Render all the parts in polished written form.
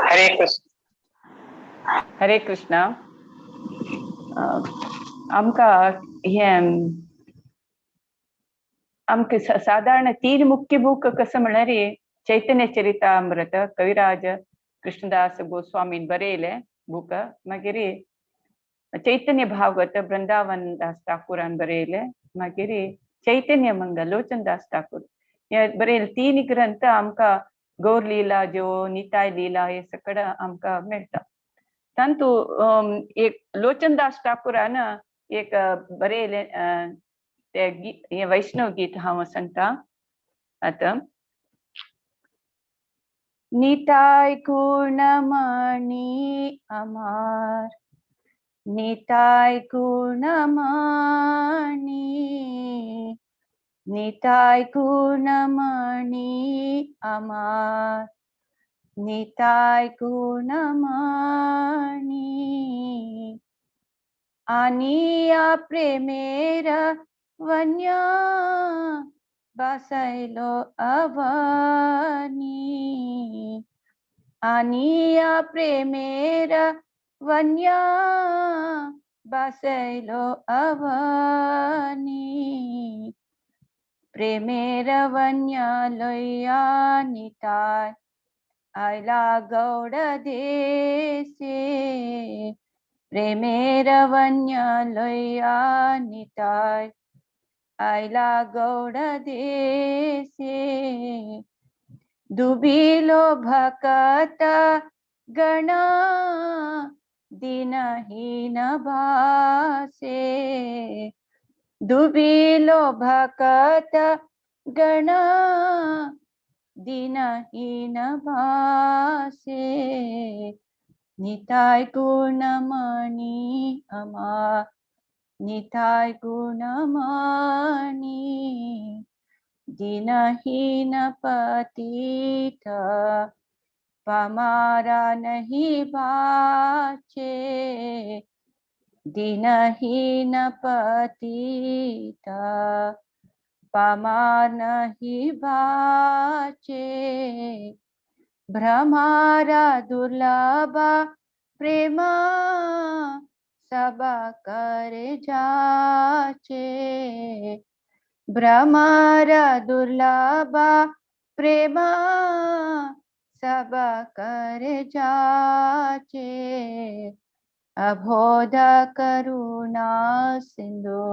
हरे कृष्ण. हरे कृष्णा. आमकां हें आमकां सादारण तीन मुख्य बूक कसं म्हणल्यार चैतन्य चरितामृत कविराज कृष्णदास गोस्वामीन बरयलें बूक, मागीर चैतन्य भागवत वृंदावन दास ठाकूरान बरयलें, मागीर चैतन्य मंगल लोचन दास ठाकूर हे बरयले. तीन ग्रंथ आमकां गौर लीला ज्यो निताय लीला हे सगळं आमकां मेळटा. तांतू एक लोचन दास ठाकूरान एक बरयलें ते हे वैष्णव गीत हांव सांगता आतां. निताय गुणमणि अमार, निताय गुणमणि, निताय गुणमणि अमार, निताय गुणमणि. आनिया प्रेमेर वन्या बसैलो अवनी, आनिया प्रेमेर वन्या बसैलो अवनी. प्रेमेर वन्या लया निताय आयला गौड देसे, प्रेमेर वन्या लया निताय आयला गौड देसे. दुबिलो भकत गण दिनहीन भासे, दुबिलो भकत गण दिनहीन भासे. निताय गुणमणि अमा, निताय गुणमणि, दिनहीन पतित पमारा नहीं बाचे, दिनहीन पतित पमार नहीं बाचे. भ्रमारा दुर्लभ प्रेमा सब कर जाचे, भ्रमारा दुर्लभ प्रेमा सब कर जाचे. अबोध करुणा सिंधु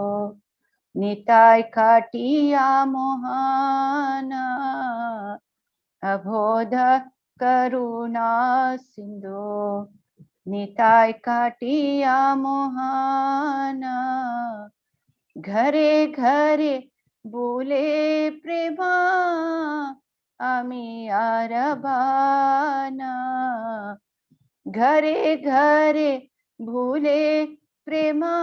निताय खाटिया मोहना, अबोध करुणा सिंधु निताय काटिया मोहना. घरे घरे बोले प्रेमा आमी आरबाना, घरे घरे भूले प्रेमा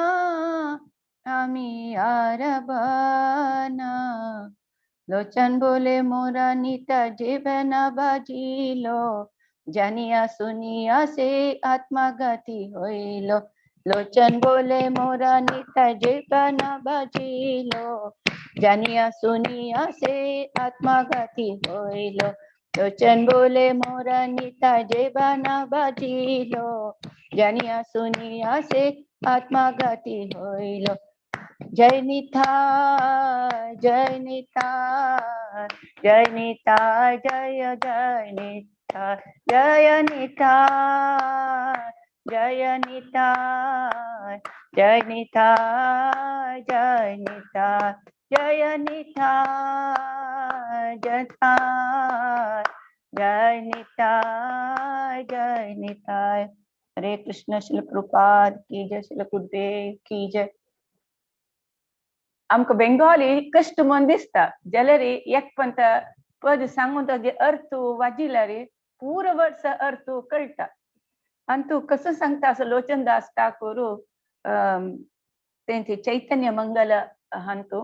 आमी आरबाना. लोचन बोले मोरा निता जीवन बाजिलो, जानिया सुनिया से आत्मगति होइलो. लोचन बोले मोरा निता जीवन बाजिलो, जानिया सुनिया से आत्मगति होइलो. लोचन बोले मोरा निता जीवन बाजिलो, जानिया सुनिया से आत्मगति होइलो. जय निताय जय निताय जय निताय जय जय निताय जय निताय जय निताय जय निताय जय निताय जय निताय जय जय निताय जय निताय. हरे कृष्ण. श्रील प्रभुपाद की जय, श्रील गुरुदेव की जय. आमकां बेंगॉली कश्ट म्हूण दिसता जाल्यार एक पंत पद सांगून ताजे अर्थ वाजिल्यार पुरो वर्स अर्थ कळटा. आनी तूं कसो सांगता असो लोचन दास ठाकूर तेंचे चैतन्य मंगल हांतू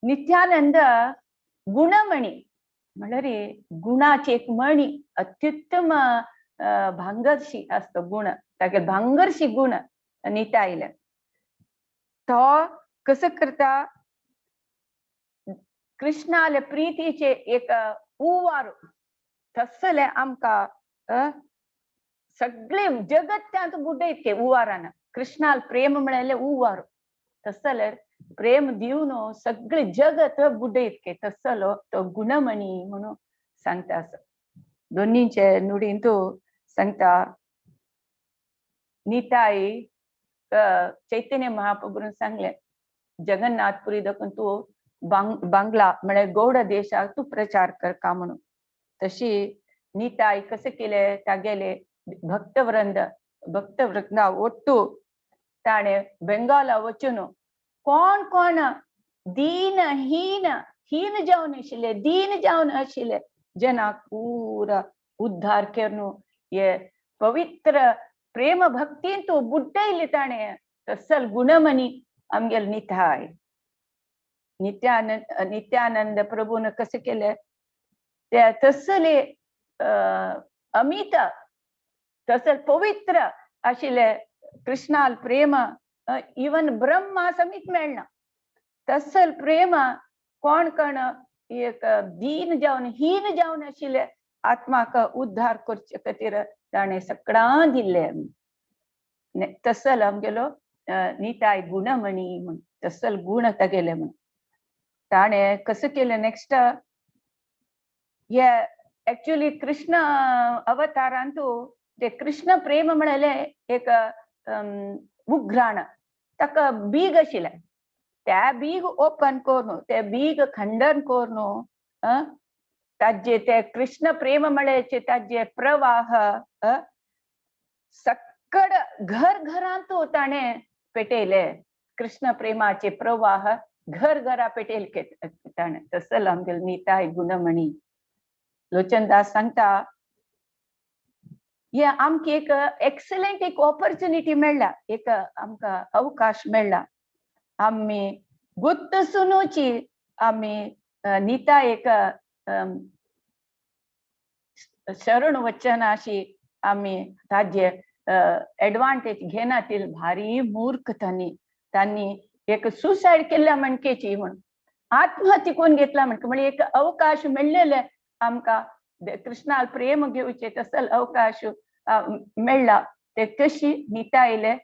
नित्यानंद गुणमणी म्हणल्यार गुणाची एक मणी अत्युत्तम भांगरशी आसता गुण, तागे भांगरशी गुण नितायले. तो कसो करता कृष्णाले प्रीतीचे एक उवार तसले आमकां सगळे जगत्यांत बुडयतके उवारान कृष्णाल प्रेम म्हळ्यार उवार तसले प्रेम दिवन सगळे जगत बुडयतके तसलो तो गुणमणी म्हणून सांगता. दोन्हीचे नुडीन तूं सांगता निताई चैतन्य महाप्रभून सांगले जगन्नाथपुरी दखून तूं बांगला म्हळ्यार गौड देशाक तूं प्रचार करका म्हणून. तशी निताई कशें केलें तागेले भक्तवृंद भक्तवृंदा ಒಟ್ಟು ताणें बेंगाला वचून कोण कोण दीन हीन हीन जावन आशिल्ले दीन जावन आशिल्ले जनाक पुरा उद्धार करून हे पवित्र प्रेम भक्तीन तूं बुड्डयले ताणें. तसल गुणमणी आमगेले निताय नित्यानंद नित्यानंद प्रभून कशें केलें ते तसले अमित तसल पवित्र आशिल्ले कृष्णाल प्रेम इवन ब्रह्मा समीत मेळना तसल प्रेम कोण कोण एक दीन जावन हीन जावन आशिल्ले आत्माक उद्धार करचे खातीर ताणें सगळ्यां दिल्ले. तसल आमगेलो निताय गुणमणी म्हण तसल गुण तागेले म्हण ताणें कसं केलें नेक्स्ट हे एक्चुअली कृष्ण अवतारांतू ते कृष्ण प्रेम म्हळ्यार एक उग्राण ताका बीग आशिल्लें त्या बीग ओपन करून ते बीग खंडन करून ताजे ते कृष्ण प्रेम म्हळ्याचे ताजे प्रवाह सक्कड घर घरांतू ताणें पेटयले. कृष्ण प्रेमाचे प्रवाह घर घरा पेटयले ताणें. तसल आमगेलो निताय गुणमणी. लोचनदास सांगता हे आमकां एक एक्सलंट एक ऑपॉर्च्युनिटी मेळ्ळा, एक आमकां अवकाश मेळ्ळा. आमी गुत्त सुनूची आमी निता एक शरण वचन अशी आमी ताजे एडवांटेज घेना तील भारी मूर्ख तांणी तांणी एक सुसायड केल्ल्या म्हणकेची म्हण आत्महत्या कोण घेतला म्हणके म्हणजे एक अवकाश मेळ्ळेले आमकां कृष्णाल प्रेम घेवचे तसल अवकाश मेळ्ळा. ते कशी नितायले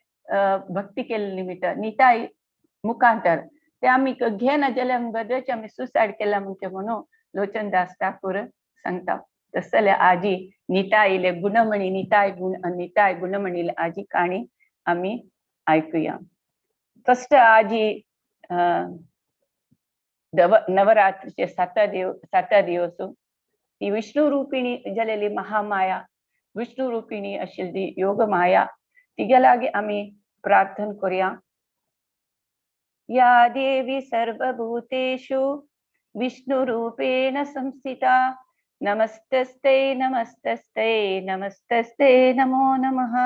भक्ती केल्ले निमित्त निताई मुखांतर ते आमी घेना जाल्यार बरेच आमी सुसायड केला म्हणचे म्हणून लोचनदास ठाकूर सांगता. तसले आजी निताईले गुणमणी निताय गुण निताय गुणमणी आजी काणी आमी आयकुया. फर्स्ट आजी नवरात्रीचे साता दिवस ती विष्णू रूपिणी जालेली महामाया विष्णू रूपिणी आशिल्ली योगमाया तिगे लागीं आमी प्रार्थना करुया. या देवी सर्वभूतेषु विष्णुरूपेण संस्थिता नमस्तस्ते नमस्तस्ते नमस्तस्ते नमो नमः.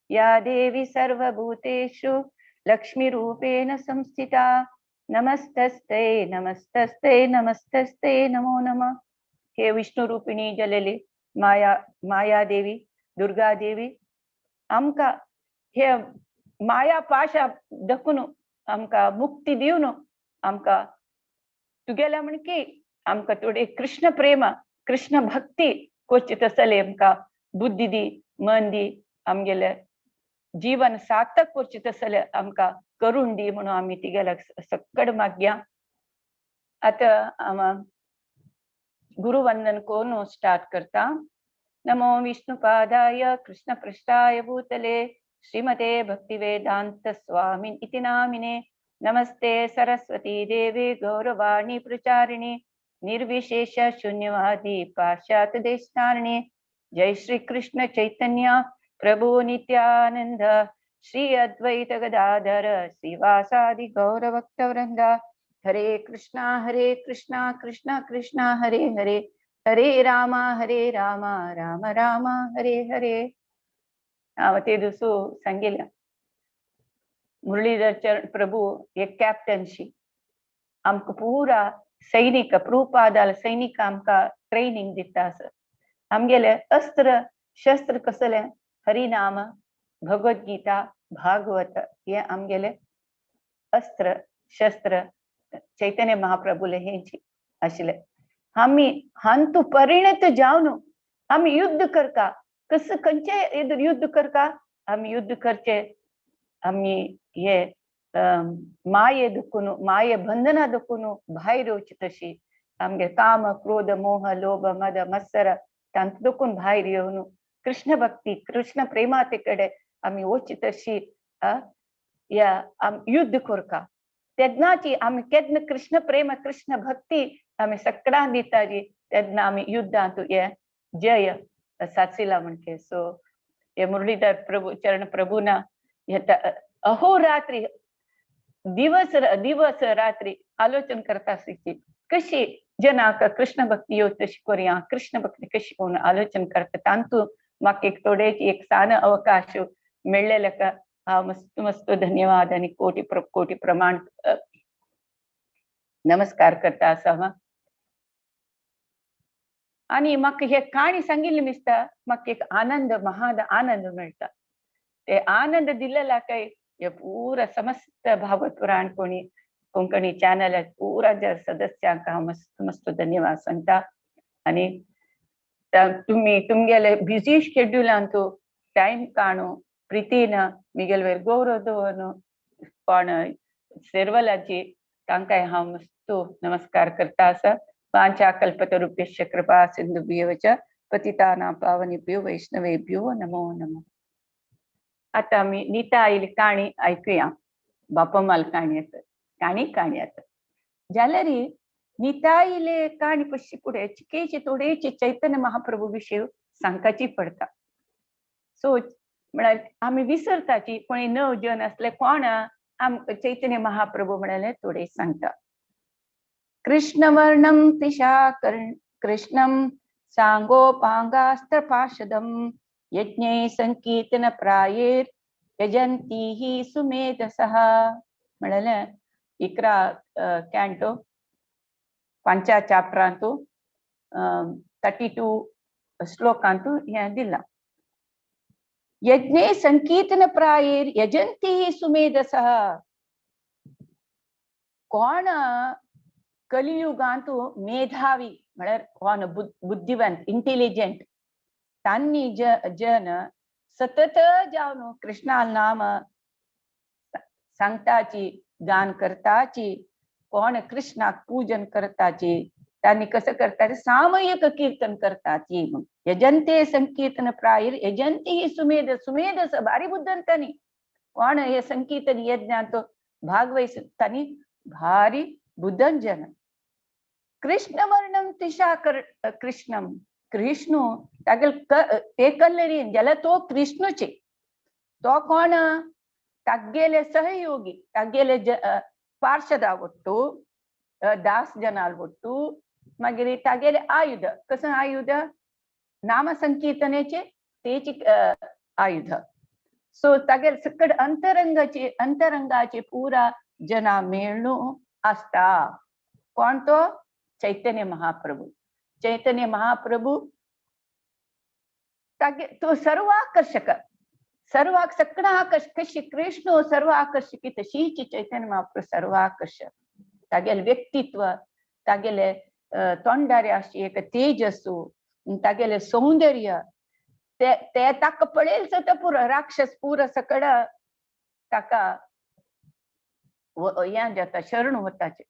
या देवी सर्वभूतेषु लक्ष्मीरूपेण संस्थिता नमस्तस्ते नमस्तस्ते नमस्तस्ते नमो नमः. हे विष्णुरूपिणी जलेली माया माया देवी दुर्गा देवी आमकां हे माया पाशा दखून आमकां मुक्ती दिवन आमकां तुगेल्या म्हण की आमकां थोडे कृष्ण प्रेम कृष्ण भक्ती कोची तसले आमकां बुद्धी दी मन दी आमगेले जीवन सार्थक करचें तसले आमकां करून दी म्हणून आमी तिगेल्या सक्कड मागया. आतां गुरुवंदन करून स्टार्ट करता. नमो विष्णुपादाय कृष्ण पृष्ठाय भूतले श्रीमते भक्तिवेदांत स्वामिन् इति नामिने. नमस्ते सरस्वती देवी गौरवाणी प्रचारिणी निर्विशेष शून्यवादी पाश्चात्य देशतारिणी. जय श्री कृष्ण चैतन्य प्रभु नित्यानंद श्री अद्वैत गदाधर श्रीवासादि गौरभक्तवृंद. हरे कृष्णा कृष्णा कृष्णा हरे हरे हरे रामा राम राम हरे हरे. हांव ते दिवसू सांगिल्लें मुरलीधर चरण प्रभू एक कॅप्टनशी आमकां पुरा सैनिक प्रभुपादाल सैनिक आमकां ट्रेनिंग दिता आसा. आमगेले अस्त्र शस्त्र कसले हरिनाम भगवद्गीता भागवत हे आमगेले अस्त्र शस्त्र चैतन्य महाप्रभूले हेंची आशिल्ले. आमी हांतू परिणत जावन आमी युद्ध करका. कस खंयचे युद्ध करका? आमी युद्ध करचे, आमी हे माये दुखून, माये बंधना दुखून भायर येवची तशी आमगे काम क्रोध मोह लोभ मद मत्सर तांत दुखून भायर येवन कृष्ण भक्ती कृष्ण प्रेमाते कडेन आमी वची तशी या युद्ध करका. तेन्नाची आमी केन्ना कृष्ण प्रेम कृष्ण भक्ती आमी सगळ्यांक दिताली तेन्ना आमी युद्धांत हे जय साचिला म्हणके. सो हे मुरलीधर प्रभू चरण प्रभूना हे अहोरात्री दिवस दिवस रात्री आलोचन करता आसची कशी जनाक कृष्ण भक्ती येव तशी करुया, कृष्ण भक्ती कशी करून आलोचन करता. तांतू म्हाका एक थोडेची एक सान अवकाश मेळ्ळेले का हांव मस्त मस्त धन्यवाद आनी कोटी कोटी प्रमाण नमस्कार करता आसा. हांव आनी म्हाका हे काणी सांगिल्ली दिसता, म्हाका एक आनंद महाद आनंद मेळटा. ते आनंद दिलेला काय हे पुरा समस्त भागवत पुराण कोणी कोंकणी चॅनल पुरा सदस्यांक हांव मस्त मस्त धन्यवाद सांगता. आनी तुमी तुमगेले बिजी शेड्युलांतू टायम काणू प्रितीन मिगेल वेर गौरव दवरून कोण सेरवलाची तांकांय हांव मस्त नमस्कार करता आसा. वांछा कल्पतरुभ्यश्च कृपा सिंधुभ्येव च पतितानां पावनेभ्यो वैष्णवेभ्यो नमो नमः. आता आमी नीता आयली काणी आयकुया. बापमाल काणी आसा, काणी काणी आसा जाल्यार निताईले काणी पश्ची फुडें चिकेचे थोडेचे चैतन्य महाप्रभू विशय सांगपाची पडटा. सो म्हळ्यार आमी विसरताची कोणी नव जन आसले कोण आम चैतन्य महाप्रभू म्हळ्यार थोडे सांगता. कृष्णवर्णं तिशा कृष्णं सांगोपांगास्त्रपार्षदं यज्ञे संकीर्तन प्रायेर यजंती ही सुमेधसः. म्हळ्यार 11 कॅन्टो 5 चॅप्टरांतू 32 श्लोकांतू हें दिलां. यज्ञे संकीर्तन प्रायेर यजंती ही सुमेधसः. कोण कलियुगांतू मेधावी म्हळ्यार कोण बुद्धिवंत इंटेलिजंट तांनी जन सतत जावन कृष्णा नाम सांगताची गान करताची कोण कृष्णाक पूजन करताची तांनी कसं करताची सामयिक कीर्तन करताची. यजंते संकीर्तन प्रायर यजंती ही सुमेध सुमेध भारी बुद्धंतानी कोण हे संकीर्तन यज्ञांत भागवैस तांनी भारी बुद्धन जन. कृष्णवर्णम तिशा कृष्णम कृष्णू तागेल ते कल्लेरीन जाल्यार तो कृष्णूचे तो कोण तागेले सहयोगी तागेले पार्षदा ಒಟ್ಟು दास जनाल ಒಟ್ಟು मागीर तागेले आयुध कसं आयुध नाम संकीर्तनेचे तेची आयुध. सो तागेले सकट अंतरंगाचे अंतरंगाचे पुरा जना मेळणू आसता. कोण तो चैतन्य महाप्रभू. चैतन्य महाप्रभू तागे तो सर्व आकर्षक सर्व सगळं आकर्षक कशी कृष्ण सर्व आकर्षक तशीच चैतन्य महाप्रभू सर्व आकर्षक. तागेले व्यक्तित्व तागेले तोंडारे अशी एक तेजस्सू तागेले सौंदर्य ते ते ताका पळयल सुद्दां पुरो राक्षस पुरो सगळं ताका हें जाता शरण वताचे.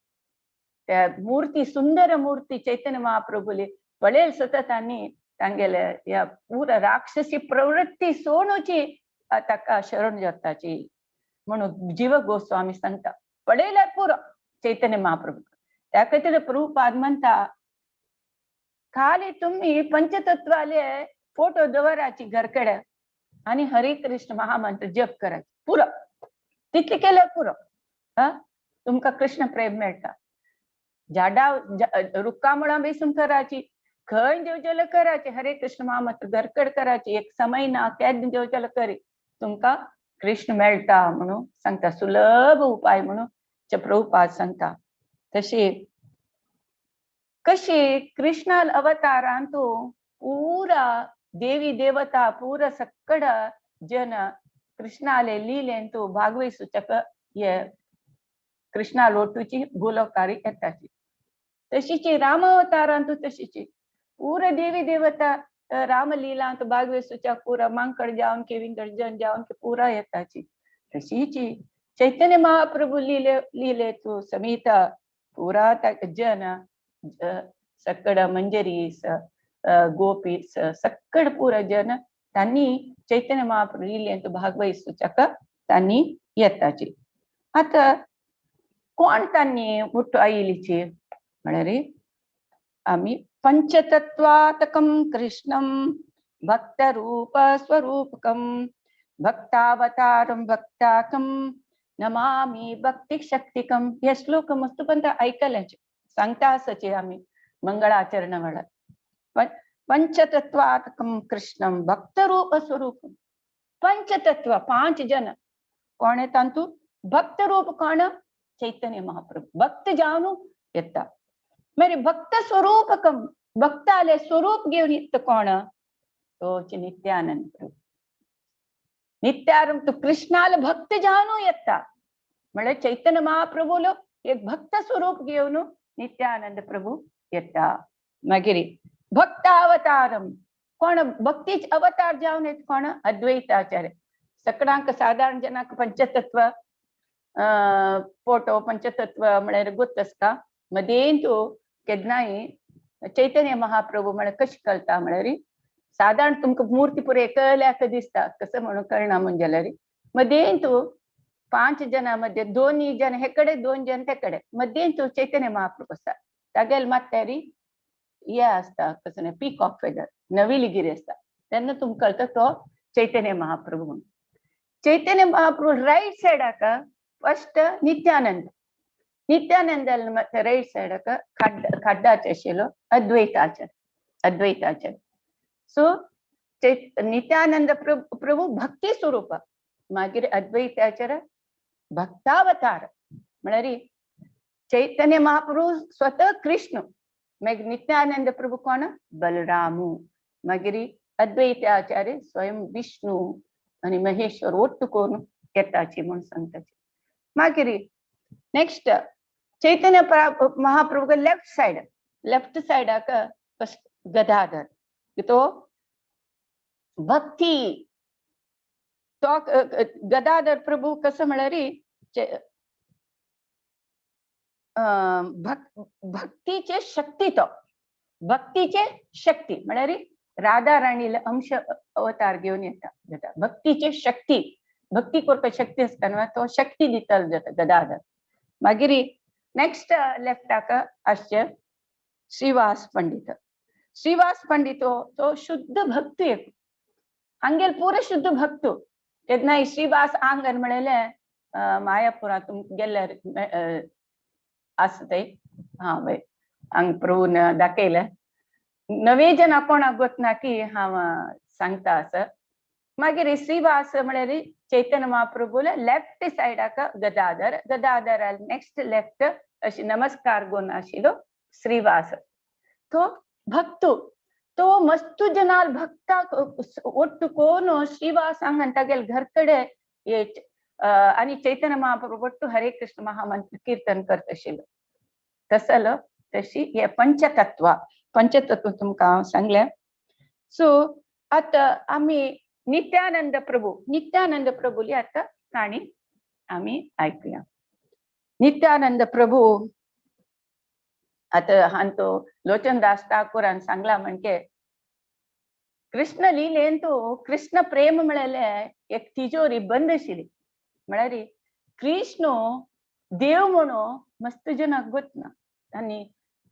त्या मूर्ती सुंदर मूर्ती चैतन्य महाप्रभूली पळयल सुद्दां तांणी तांगेले ह्या पुरा राक्षसी प्रवृत्ती सोडूची ताका शरण जाताची म्हणून जीव गोस्वामी सांगता पळयल्यार पुरो चैतन्य महाप्रभू. त्या खातीर प्रभुपाद म्हणता खाली तुम्ही पंचतत्वाले फोटो दवराची घरकडे आणि हरे कृष्ण महामंत्र जप करायचे पुरो तितले केल्यार पुरो हा तुमकां कृष्ण प्रेम मेळटा. झाडा रुक्का मुळां बेसून करायची खंय जेवजेल करायचे हरे कृष्ण महामंत्र घरकड करायची एक समय ना केन्ना जेवजेल करी तुमकां कृष्ण मेळटा म्हणून सांगता. सुलभ उपाय म्हणून प्रभुपाद सांगता. तशी कशी कृष्णाल अवतारांतू पुरा देवी देवता पुरा सगळं जन कृष्णाले लीलेंतू भागवैसूचक हे कृष्णा लोटूची गोलोकारी येताची. तशीची रामावतारांतू तशीची पूरा देवी देवता रामलीलांत भागवेसूच्या पुरा मांकड जावन के विंगड जन जावन के पुरा येताची. तशीची चैतन्य महाप्रभू लीले लीले तू समिता पुरा जन सकड मंजरी गोपी सक्कड पुरा जन तांनी चैतन्य महाप्रभू लीलेंत भागवहिसूच्याक तांनी येताची. आतां कोण तांनी मुट्टू आयिल्लीची म्हळ्यार आमी पंचतत्वात्मकं कृष्णं भक्तरूप स्वरूपकं भक्तावतारं भक्ताकं नमामि भक्तिशक्तिकं. हे श्लोक मस्तपंत ऐकल्याचे सांगता आसाचे आमी मंगळाचरण वेळार. पंचतत्वात्मकं कृष्णं भक्तरूप स्वरूप. पंचतत्व पांच जन कोण तांतू भक्तरूप कोण चैतन्य महाप्रभू भक्त जावनु येता. मागीर भक्त स्वरूपकम भक्ताले स्वरूप घेवन येता कोण तोच नित्यानंद प्रभू. नित्यारम तो कृष्णाल भक्त जावनु येता म्हळ्यार चैतन्य महाप्रभूलो एक भक्त स्वरूप घेवन नित्यानंद प्रभू येता. मागीर भक्त अवतारम कोण भक्तीच अवतार जावन येता कोण अद्वैताचार्य. सकडांक साधारण जनांक पंचतत्व फोटो पंचतत्व म्हळ्यार गोत आसता. मदेंतू केन्नाय चैतन्य महाप्रभू म्हळ्यार कशें कळटा म्हळ्यार साधारण तुमकां मूर्ती पुरो एकल्याक दिसता कसं म्हणून कळना म्हण जाल्यार मदेंतू पांच जनां मध्ये दोन जन हे कडे दोन जन ते कडे मदेंतू चैतन्य महाप्रभू आसता. तागेले माथ्यारी हे आसता कसं पीकॉक फेदर नविलगिरी आसता तेन्ना तुमकां कळटा तो चैतन्य महाप्रभू म्हणून. चैतन्य महाप्रभू रायट सायडाक फस्ट नित्यानंद. नित्यानंद रैट सायडाक खड्डाचे आशिल्लो अद्वैताचार्य. अद्वैताचार्य सो नित्यानंद प्रभू भक्ती स्वरूप. मागीर अद्वैताचार्य भक्तावतार म्हळ्यार चैतन्य महाप्रभू स्वतः कृष्ण. मागीर नित्यानंद प्रभू कोण बलरामू. मागीर अद्वैताचार्य स्वयं विष्णू आनी महेश्वर ಒಟ್ಟು करून येताची म्हूण सांगताची. मागीर next Chaitanya Mahaprabhu left side left सायडाक फस्ट गदाधर तो भक्ती. तो गदाधर प्रभू कसं म्हळ्यार भक्तीचे शक्ती. तो भक्तीचे शक्ती म्हळ्यार राधा राणीला अंश अवतार घेवन येता. भक्तीचे शक्ती भक्ती करपाक शक्ती आसता न्हू तो शक्ती दितलो जाता गदाधर. मागीर नेक्स्ट लेफ्टाक आसचे श्रीवास पंडित. श्रीवास पंडित तो शुद्ध भक्त एक हांगेल पुरो शुद्ध भक्त. तेन्ना श्रीवास आंगन म्हणलें मायापुरांत तुमकां गेल्यार आसा थंय हां वय हांगा प्रभून दाखयलें. नवे जना कोणाक गोत ना की हांव सांगता आसा. मागीर श्रीवास म्हळ्यार चैतन्य महाप्रभूला लेफ्ट सायडाक गदाधर. गदाधर नेक्स्ट लेफ्ट अशी नमस्कार गोन आशिल्लो श्रीवास. तो भक्त तो मस्तू जनाल भक्ताक ಒಟ್ಟು ಕೋನು ಶ್ರೀವಾಸ ಹಂಗಂತಾಗೆಲ್ घर कडे आणि चैतन्य महाप्रभू ಒಟ್ಟು हरे कृष्ण महामंत्र कीर्तन करत आशिल्लो. तसलो तशी हे पंचतत्व पंचतत्व तुमकां हांव सांगलें. सो आतां आमी नित्यानंद प्रभू नित्यानंद प्रभूली आतां काणी आमी आयकुया. नित्यानंद प्रभू आतां हांतो लोचनदास ठाकूरान सांगला म्हणजे कृष्ण लीलेंतू कृष्ण प्रेम म्हळेले एक तिजोरी बंद आशिल्ली. म्हळ्यार कृष्ण देव म्हणून मस्त जनाक गोत ना आनी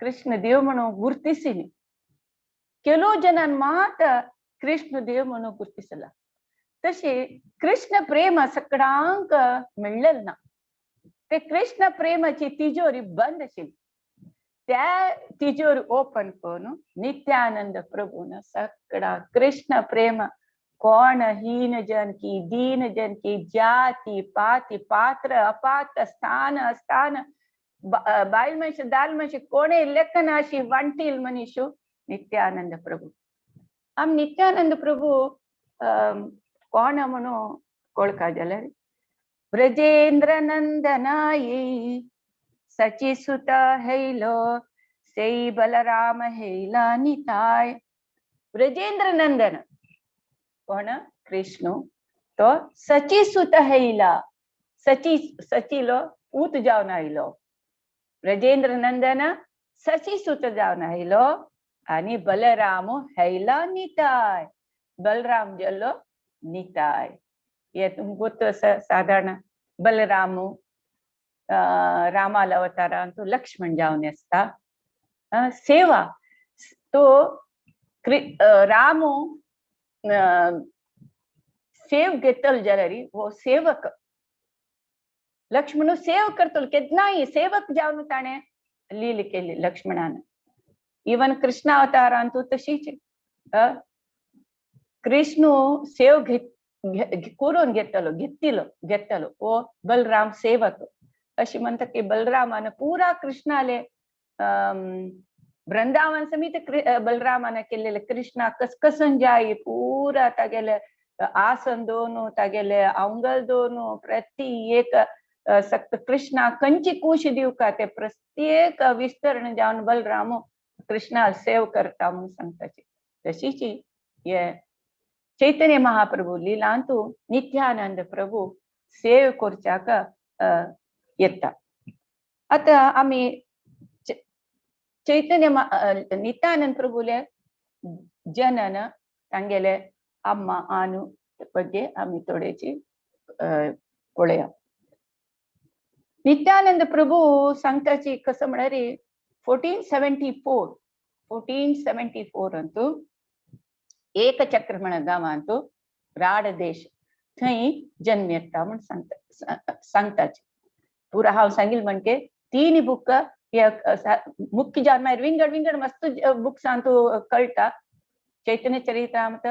कृष्ण देव म्हणून गुर्तिसिनी. ಕೆಲವು ಜನ ಮಾತ್ರ ಕೃಷ್ಣ ದೇವ್ म्हणून ಗುರ್ತಿಸಲ್ಲ. तशी कृष्ण प्रेम सकडांक मेळ्ळेल ना. ते कृष्ण प्रेमाची तिजोरी बंद आशिल्ली. त्या तिजोरी ओपन करून नित्यानंद प्रभून सगळा कृष्ण प्रेम कोण हीन जन की दीन जन की जाती पाती पात्र अपात्र स्थान स्थान बायल मनीस दाल मनीस कोणे लेखन अशी वांटील मनीषू नित्यानंद प्रभू. आम नित्यानंद प्रभू कोण म्हणून कोळका जाल्यार ब्रजेंद्र नंदनाई सचिसुत हैलो सेई बलराम हेला निताय. ब्रजेंद्र नंदन कोण कृष्ण तो सची सुत हेला, सची सचीलो पूत जावन आयलो. ब्रजेंद्र नंदन सची सुत जावन आयलो आनी बलराम हेला निताय, बलराम जल्लो निताय. हे तुमकां गोत्त आसा सादारण बलराम रामाल अवतारान तो लक्ष्मण जावन आसता. सेवा तो रामू सेव घेतलो जाल्यार हो सेवक लक्ष्मण सेव करतलो केन्नाय सेवक जावन ताणें लील केली लक्ष्मणान. इवन कृष्ण अवतारान तूं तशीच कृष्ण सेव करून घेतलो घेतिलो घेतलो हो बलराम सेवक. अशी म्हणटा की बलरामान पुरा कृष्णाले वृंदावन समेत बलरामान केल्लेले कृष्णा कसकसन जाय पुरा तागेले आसन दोन तागेले अंगल दोन प्रति एक सक्त कृष्णा कंची कुश दिवका ते प्रत्येक विस्तरण जावन बलराम कृष्णा सेव करता म्हणून सांगताची. तशीच हे चैतन्य महाप्रभु लीलांतु नित्यानंद प्रभु सेव करच्याक येता. आता आमी चैतन्य नित्यानंद प्रभुले जनन तांगेले अम्मा आनु ಬಗ್ಗೆ आमी थोडेची पळया. नित्यानंद प्रभु सांगताची कसं म्हळ्यार 1474 अंतू एकचक्र म्हण गांवांतू राड देश थंय जन्म येता म्हण सांगताची. पुरा हांव सांगील म्हणजे तीन बुक मुख्य जावन मागीर विंगड विंगड मस्त बुक्सांतू कळटा. चैतन्य चरित्रामृत,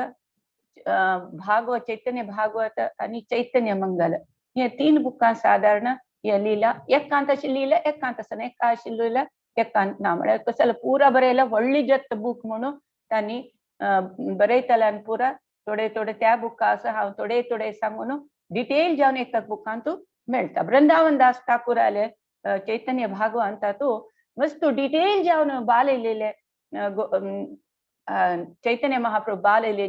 भागवत, चैतन्य भागवत आनी चैतन्य मंगल हे तीन बुकां सादारण हे लीला एकांत अशी लीला एकांत आसना, एका अशी लीला एकांत ना. म्हळ्यार कसं पुरा बरयला व्हडली जत्त बूक म्हणून तांणी बरयतले आनी पुरा थोडे थोडे त्या बुका आसा हांव थोडे थोडे सांगून डिटेल जावन एक बुकांतू मेळटा. वृंदावन दास ठाकूराले चैतन्य भागवतांतू मस्त डिटेल जावन बालयलेले चैतन्य महाप्रभु बालयले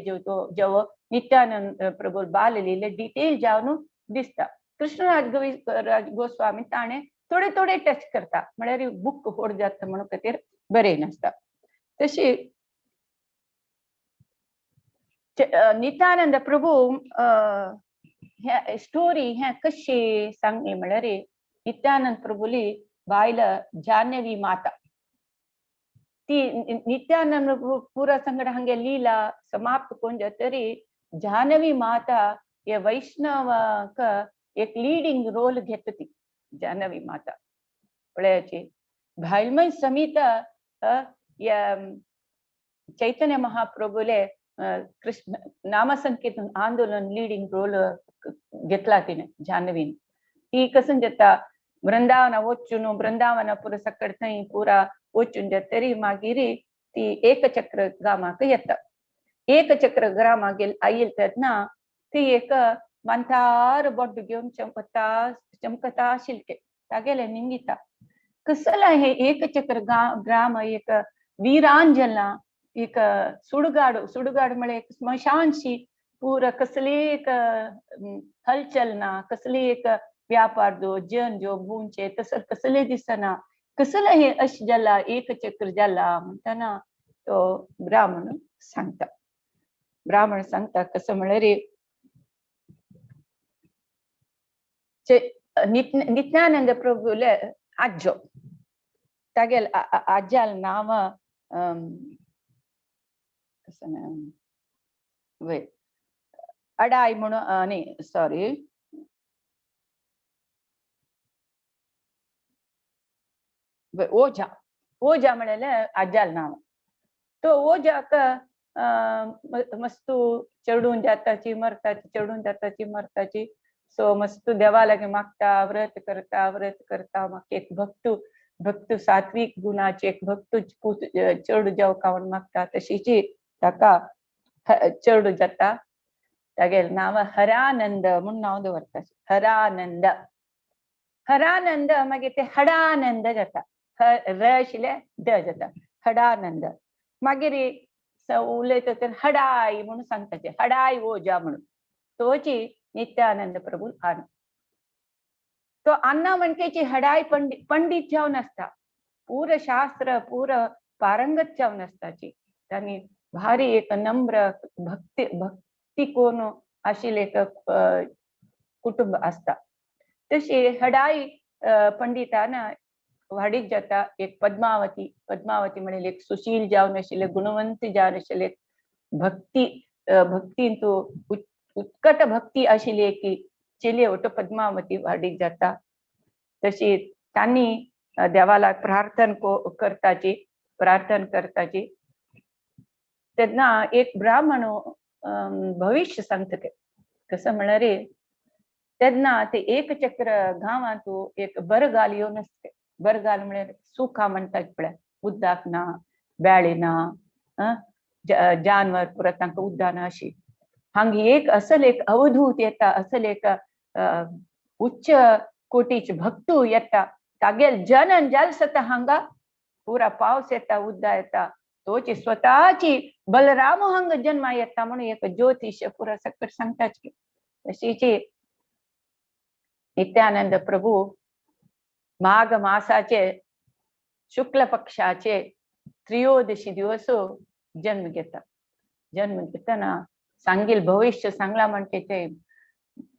जव नित्यानंद प्रभु बालयलेले डिटेल जावन दिसता. कृष्णराज गोस्वामी ताणें थोडे थोडे टच करता म्हळ्यार बुक व्हड जाता म्हणून खातीर बरें नासता. तशी नित्यानंद प्रभु स्टोरी हें कशी सांगली म्हळ्यार नित्यानंद प्रभुली बायल जाह्नवी माता ती नित्यानंद प्रभु पुरा संगड हांगे लीला समाप्त करून जातरी जाह्नवी माता हे वैष्णवाक एक लीडिंग रोल घेता ती जाह्नवी माता. पळयाची भायलमय समित चैतन्य महाप्रभुले कृष्ण नामसंकीर्तन आंदोलन लीडिंग रोल घेतला तिने जाह्नवीन. ती कसं जाता वृंदावना वचून वृंदावना पुरा सकड थंय पुरा वचून जातरी मागीर ती एकचक्र ग्रामाक येता. एकचक्र ग्रामाक आयल तेन्ना ती एक मांतार बोट घेवन चमकता चमकता शिल्के तागेले निंगिता कसला हे एकचक्र ग्राम एक वीरांजना एक सुडगाड सुडगाड म्हळ्यार एक स्मशानशी पुरा कसली एक हलचल ना, कसली एक व्यापार जो जन जो भूंचे तसं कसले दिसना, कसलं हे अश जाला एकचक्र जाला म्हणताना तो ब्राह्मण सांगता. ब्राह्मण सांगता कसं म्हळ्यार नित्यानंद प्रभुले आज्जो तागेल आज्याल नाव कसं वय अडाय म्हणून न्ही सॉरी ओझा ओझा म्हळ्यार आज्याल नाव. तो ओझाक मस्तू चेडून जाताची मरताची चेडून जाताची मरताची. सो मस्त देवा लागी मागता व्रत करता व्रत करता. मागीर एक भक्त भक्त सात्विक गुणाचे एक भक्त पूत चेडू जावका म्हूण मागता तशीची ताका चेडू जाता. तागेलें नांव हरानंद म्हूण नांव दवरता. हरानंद हरानंद मागीर ते हडानंद जाता. र आशिल्ले the जाता हडानंद. मागीर उलयता तर हडाय म्हणून सांगताचे हडाय ओजा म्हणून तोची नित्यानंद प्रभू आन. तो अन्ना म्हणकेची हडाय पंडित जावन आसता, पूर शास्त्र पूर पारंगत जावन आसताची. तांणी भारी एक नम्र भक्ती भक्ती कोण आशिल्लें एक कुटुंब आसता. तशी हडाई पंडितान वाडीक जाता एक पद्मावती. पद्मावती म्हणल्यार एक सुशील जावन आशिल्ले, गुणवंत जावन आशिल्ले, भक्ती भक्तींतू उत्कट भक्ती आशिल्ली एक चेली वट पद्मावती वाडीक जाता. तशी तांणी देवाला प्रार्थना करताची प्रार्थना करताची. तेन्ना एक ब्राह्मण भविष्य सांगता कसं म्हळ्यार तेन्ना ते एकचक्र गांवांत एक बरगाल येवन आसता. बरगाल म्हळ्यार सुखा म्हणटात पळय, उदक ना, बेळी ना, जानवर पुरा तांकां उदक ना अशी. हांगा एक असल एक अवधूत येता, असल एक उच्च कोटीचे भक्तू येता, तागेल जनन जाल सता हांगा पुरा पावस येता, उदक येता, तोची स्वताची बलराम हांगा जन्मा येता म्हणून एक ज्योतिष पुरा सकट सांगताच. तशीची नित्यानंद प्रभू माघ मासाचे शुक्ल पक्षाचे त्रयोदशी दिवस जन्म घेता. जन्म घेताना सांगील भविष्य सांगला म्हणते ते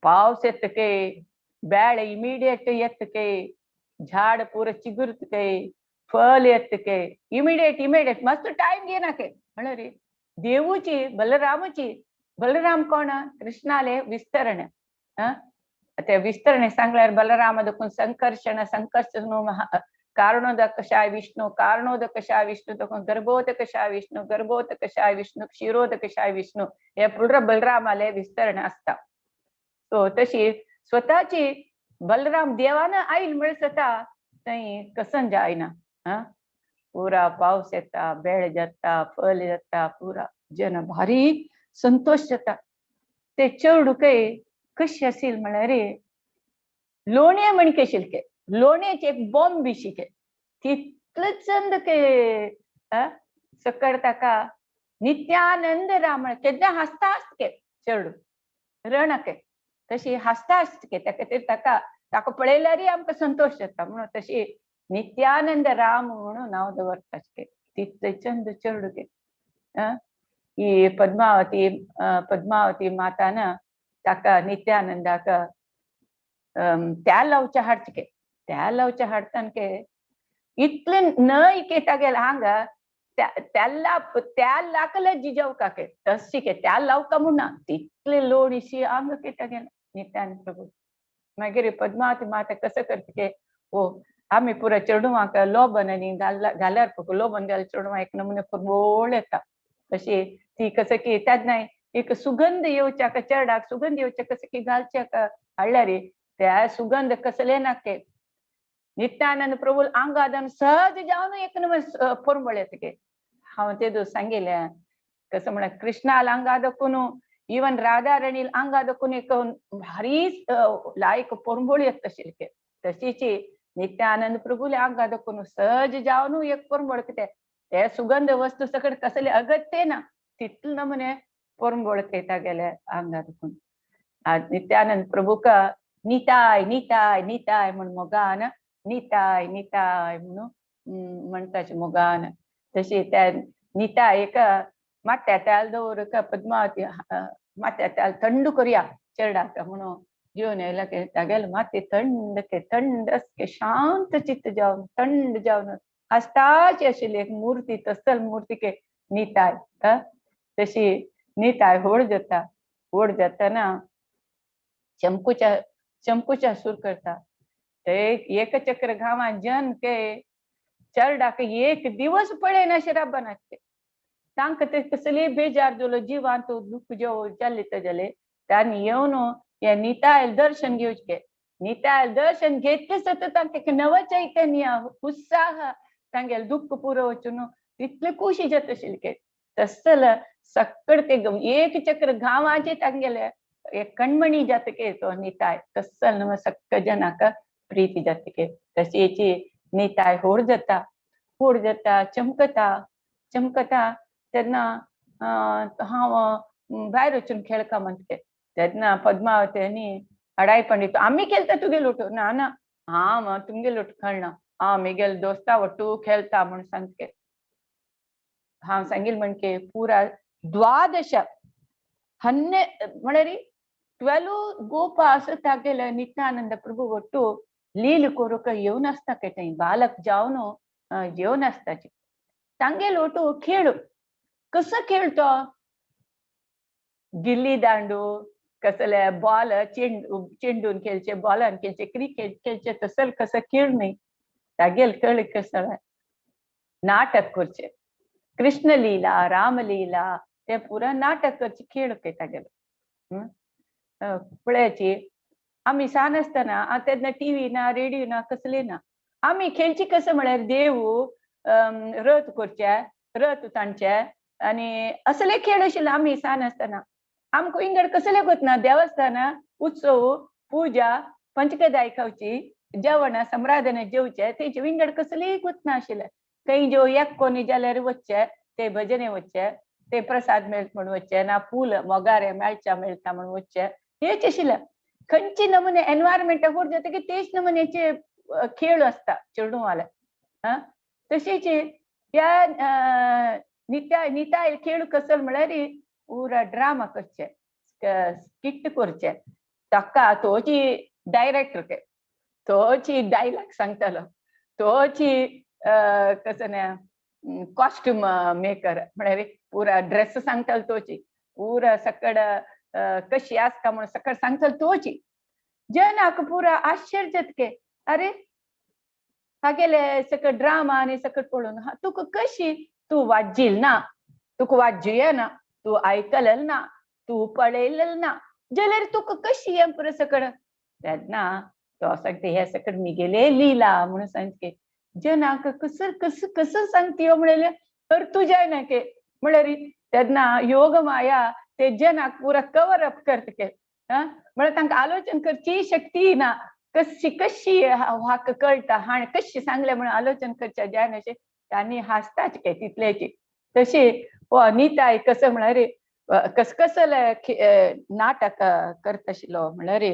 पावस येत के, बेळ इमिडिएट येत के, झाड पुरा चिगुरत के, फल येत के, इमिडिएट इमिडिएट मस्त टाइम घेना के म्हळ्यार देवूची बलरामची. बलराम कोण? कृष्णाले विस्तरण. ते विस्तरणे सांगल्यार बलराम देखून संकर्षण संकर्षण कारणोदकशाय विष्णू कारणोदकशाय विष्णू देखून गर्भोदकशाय विष्णू गर्भोदकशाय विष्णू क्षीरोदकशाय विष्णू हे पुरा बलरामाले विस्तरण आसता. सो तशी स्वतःची बलराम देवान आयल म्हळ्यार स्वता थंय कसन जायना. पुरा पावस येता, बेळ जाता, फल जाता, पुरा जन भारी संतोष जाता. ते चेडूं कशी असेल म्हळ्यार लोणे म्हणके शिलके लोण्याचे एक बॉम्ब बी शिके तितले चंद के सकळ ताका नित्यानंद राम केन्ना हासता आसके चेडूं रणके तशी हासता आसके त्या खातीर ताका ताका पळयल्यारय आमकां संतोष जाता म्हणून तशी नित्यानंद राम म्हणून नांव दवरता तितले चंद चेडूं के. ही पद्मावती पद्मावती मातान ताका नित्यानंदाक त्या लावच्या हाडचे त्या लावच्या हाडतान के इतले न्हय के तागेल हांगा त्याला त्या लाकले जिजाव काके तशी के त्या लावका म्हणना तितले लोणीशी आंग के तागेल नित्यानंद प्रभू. मागीर पद्मावती माता कसं करता के ओ आमी पुरा चेडवांक लोबन आनी घाल्यार लोबन घाल चेडवां एक नमुने फुरबोळ येता. तशी ती कसं की तेन्ना एक सुगंध येवच्याक चेडाक सुगंध येवच्या कसं की घालच्याक हाडल्यार त्या सुगंध कसले नाके नित्यानंद प्रभू आंगादान सहज जावन एक नमुने फुरबळ येता के. हांव तेदो सांगिल्लें कसं म्हळ्यार कृष्णाल आंगा दाखोवन इवन राधा राणील आंगा दाखोवन एक भारी लायक पोरंबोळ येता आशिल्ले. तशीची नित्यानंद प्रभूले आंगा दाखोवन सहज जावन एक पोरंबोळ कितें ते सुगंध वस्तू सकट कसले अगत्य ना तितले नमुने पोरंबोळ येता गेले आंगा दाखोवन. नित्यानंद प्रभूक निताय निताय निताय म्हण मोगान निताय निताय म्हणून म्हणटाचे मोगान. तशी त्या निताय एक माथ्या तेल दवर पद्मावती माथ्या तेल थंड करुया चेडाक म्हणून घेवन येयला के तागेले माथें थंड के थंड के शांत चित्त जावन थंड जावन हासताची आशिल्ली एक मूर्ती तसल मूर्ती के निताय. तशी निताय व्हड जाता. व्हड जातना चमकुच्या चमकुच्या सूर करता. ते एकचक्र गांवांत जन के चेडाक एक दिवस पळयनाशे राबनासले. तांकां ते कसले बेजार जालो जिवांत दुख्ख जेव जाल्ले ताजेले तांणी येवन हे नितायल दर्शन घेवचें. नितायल दर्शन घेतले सत तांकां नव चैतन्य उत्साह तांगेले दुख्ख पुरो वचून तितले खुशी जाता आशिल्ले. तसल सकळ ते एक चक्र गांवाचे तांगेले एक कणमणी जातके तो निताय तसल नव सक्क जनाक प्रीती जातके. तशीची निताय होड जाता, होड जाता, चमकता चमकता. तेन्ना हांव भायर वचून खेळका म्हणटे. तेन्ना पद्मावती आनी अडाय पंडित आमी खेळता तुगे लोटू, ना ना हांव तुमगे लोटू खेळना, हांव मिगेल दोस्ता वट्टू खेळता म्हूण सांगते. हांव सांगील म्हणके पुरा 12 हन्ने म्हळ्यार 12 गोपा असं तागेले नित्यानंद प्रभू ಒಟ್ಟು लील कोरुक येवन आसता के थंय बालक जावन येवन आसताचे. तांगेल ಒಟ್ಟು खेळ कसो खेळतो, गिल्ली दांडू कसले बॉल चेंडू चेंडून खेळचे, बॉलान खेळचे, क्रिकेट खेळचे तसल कसं खेळ न्ही. तागेल खेळ कसं नाटक करचे, कृष्णलीला रामलीला ते पुरा नाटक करचे खेळ के तागेलो. पळयाची आमी सान आसतना तेन्ना टीव्ही ना रेडिओ ना कसले ना, आमी खेळची कसं म्हळ्यार देव रथ करचे, रथ तांचे आनी असले खेळ आशिल्ले आमी सान आसतना. आमकां इंगड कसले गोतना देवस्थान उत्सव पुजा पंचकदाय खावची जेवण समराधने जेवचे तेचे विंगड कसलेय गोतना आशिल्ले. खंय जो एक कोणी जाल्यार वचचे ते भजने वचचे, ते प्रसाद मेळत म्हूण वचचे ना फूल मोगारे मेळच्या मेळटा म्हूण वचचे हेच आशिल्ले. खंयचे नमुने एनवायरमेंट होड जाता की तेच नमुन्याचे खेळ आसता चेडूवाले. हा तशेंच ह्या नित्या निताय खेळ कसल म्हळ्यार पुरा ड्रामा करचे, स्किट करचे. ताका तोची डायरेक्टर के तोची डायलॉग सांगतालो, तोची कसं ना कॉस्ट्यूम मेकर म्हळ्यार पुरा ड्रेस सांगतालो तोची, पुरा सकड कशी आसता म्हणून सकड सांगतालो तोची. जनाक पुरा आश्चर्य जातके, अरे हागेले सकड ड्रामा आनी सकड पळोवन तुका कशी तूं वाजील ना, तुका वाजूया ना, तूं आयकलल ना, तूं पळयलल ना, जाल्यार तुका कशी हें पुरो सकड. तेन्ना तो सांगता हे सकड मिगेले लीला म्हणून सांगते. जनाक कसं कसं कसं सांगती म्हणले तर तुझ्या ना के म्हळ्यार तेन्ना योग माया ते जनाक पुरा कवर अप करता के. म्हळ्यार तांकां आलोचन करची शक्ती ना, कशी कशी हाका कळटा हाणें कशी सांगलें म्हणून आलोचन करच्या जायना अशें तांणी हांसताच के तितल्याची. तशी हो निताय कसं म्हळ्यार कस कसले नाटक करता आशिल्लो म्हळ्यार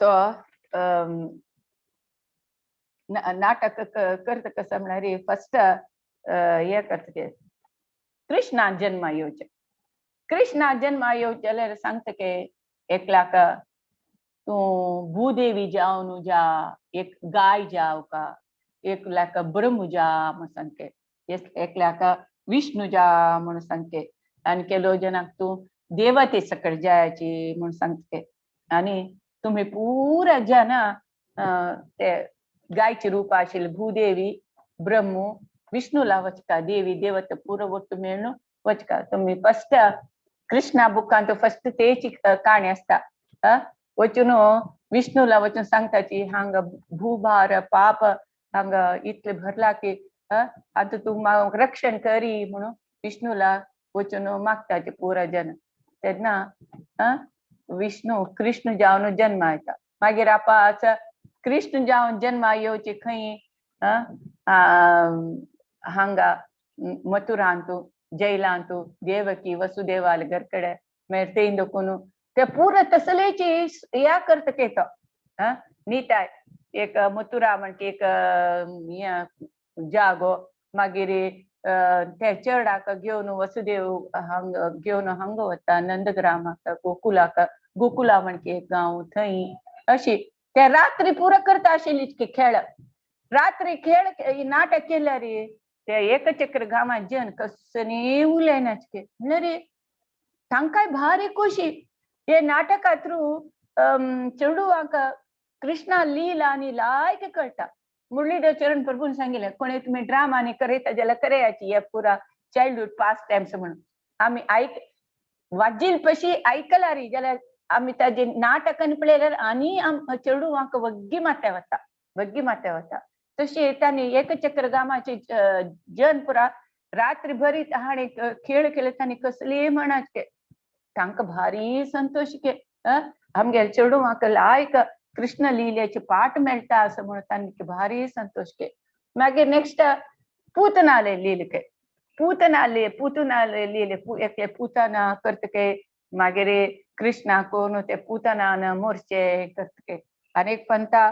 तो नाटक करता कसं म्हळ्यार फर्स्ट हे करता ते कृष्णा जन्मा येवचे. कृष्णा जन्मा येवचे जाल्यार सांगता की एकल्याक तूं भूदेवी जावन जा, एक गाय जाव का, एकल्याक ब्रह्म जा म्हूण सांगते, एकल्याक विष्णू जा म्हूण सांगते, आनी केलो जनाक तूं देवते सकट जायाची म्हूण सांगते. आनी तुमी पुरा जन ते गायची रूप आशिल्ले भूदेवी ब्रह्म विष्णूला वचका, देवी देवता पुरो ಒಟ್ಟು मेळून वचका. तुमी फर्स्ट कृष्णा बुकांत फर्स्ट तेची काणी आसता. वचून विष्णूला वचून सांगताची हांगा भूभार पाप हांगा इतले भरला की आतां तूं रक्षण करी म्हणून विष्णूला वचून मागताचे पुरा जन. तेन्ना विष्णू कृष्ण जावन जन्मा येता. मागीर आपाच कृष्ण जावन जन्मा येवचे खंय हांगा मथुरांतू जैलांतू देवकी वसुदेवाले घर कडेन मागीर ते दोकून ते पुरा तसलेची या करता के तो. निताय एक मथुरा म्हणटा एक जागो, मागीर ते चेरडाक घेवन वसुदेव हांग घेवन हांगा वता नंदग्रामाक गोकुलाक, गोकुला म्हणके एक गांव थंय अशी ते रात्री पुरा करता आशिल्ली खेळ. रात्री खेळ नाटक केल्यार ते एकचक्र गांवांत जन कसनी उलयनाचे म्हणल्यार तांकांय भारी खोशी. हे नाटका थ्रू चेडवांक कृष्णा लीला आनी लायक कळटा. मुरलीधर चरण प्रभून सांगितलें कोणी तुमी ड्रामा आनी करयता जाल्यार करयाची हे पुरा चायल्डहूड पास टायम्स म्हणून. आमी आयक वाजील पशी आयकला री जाल्यार आमी ताजे नाटकान पळयल्यार आनी चेडवांक वग्गी माथ्या वता, वग्गी माथ्या वता. तशें तांणी एकचक्र गामाचे जन पुरा रात्री भरीत हाणें खेळ केले तांणी कसलीय म्हणाचे तांकां भारी संतोश के आमगेले चेडवांक लायक कृष्ण लिलेचे पाठ मेळटा असं म्हणून तांकां भारी संतोष के. मागीर नेक्स्ट पूतनाले लिले, पूतनाले पूतनाले लिले, एकले पूतना करतके, मागीर कृष्णा कोण ते पूतनान मोर्चे करतके. आनी एक पंता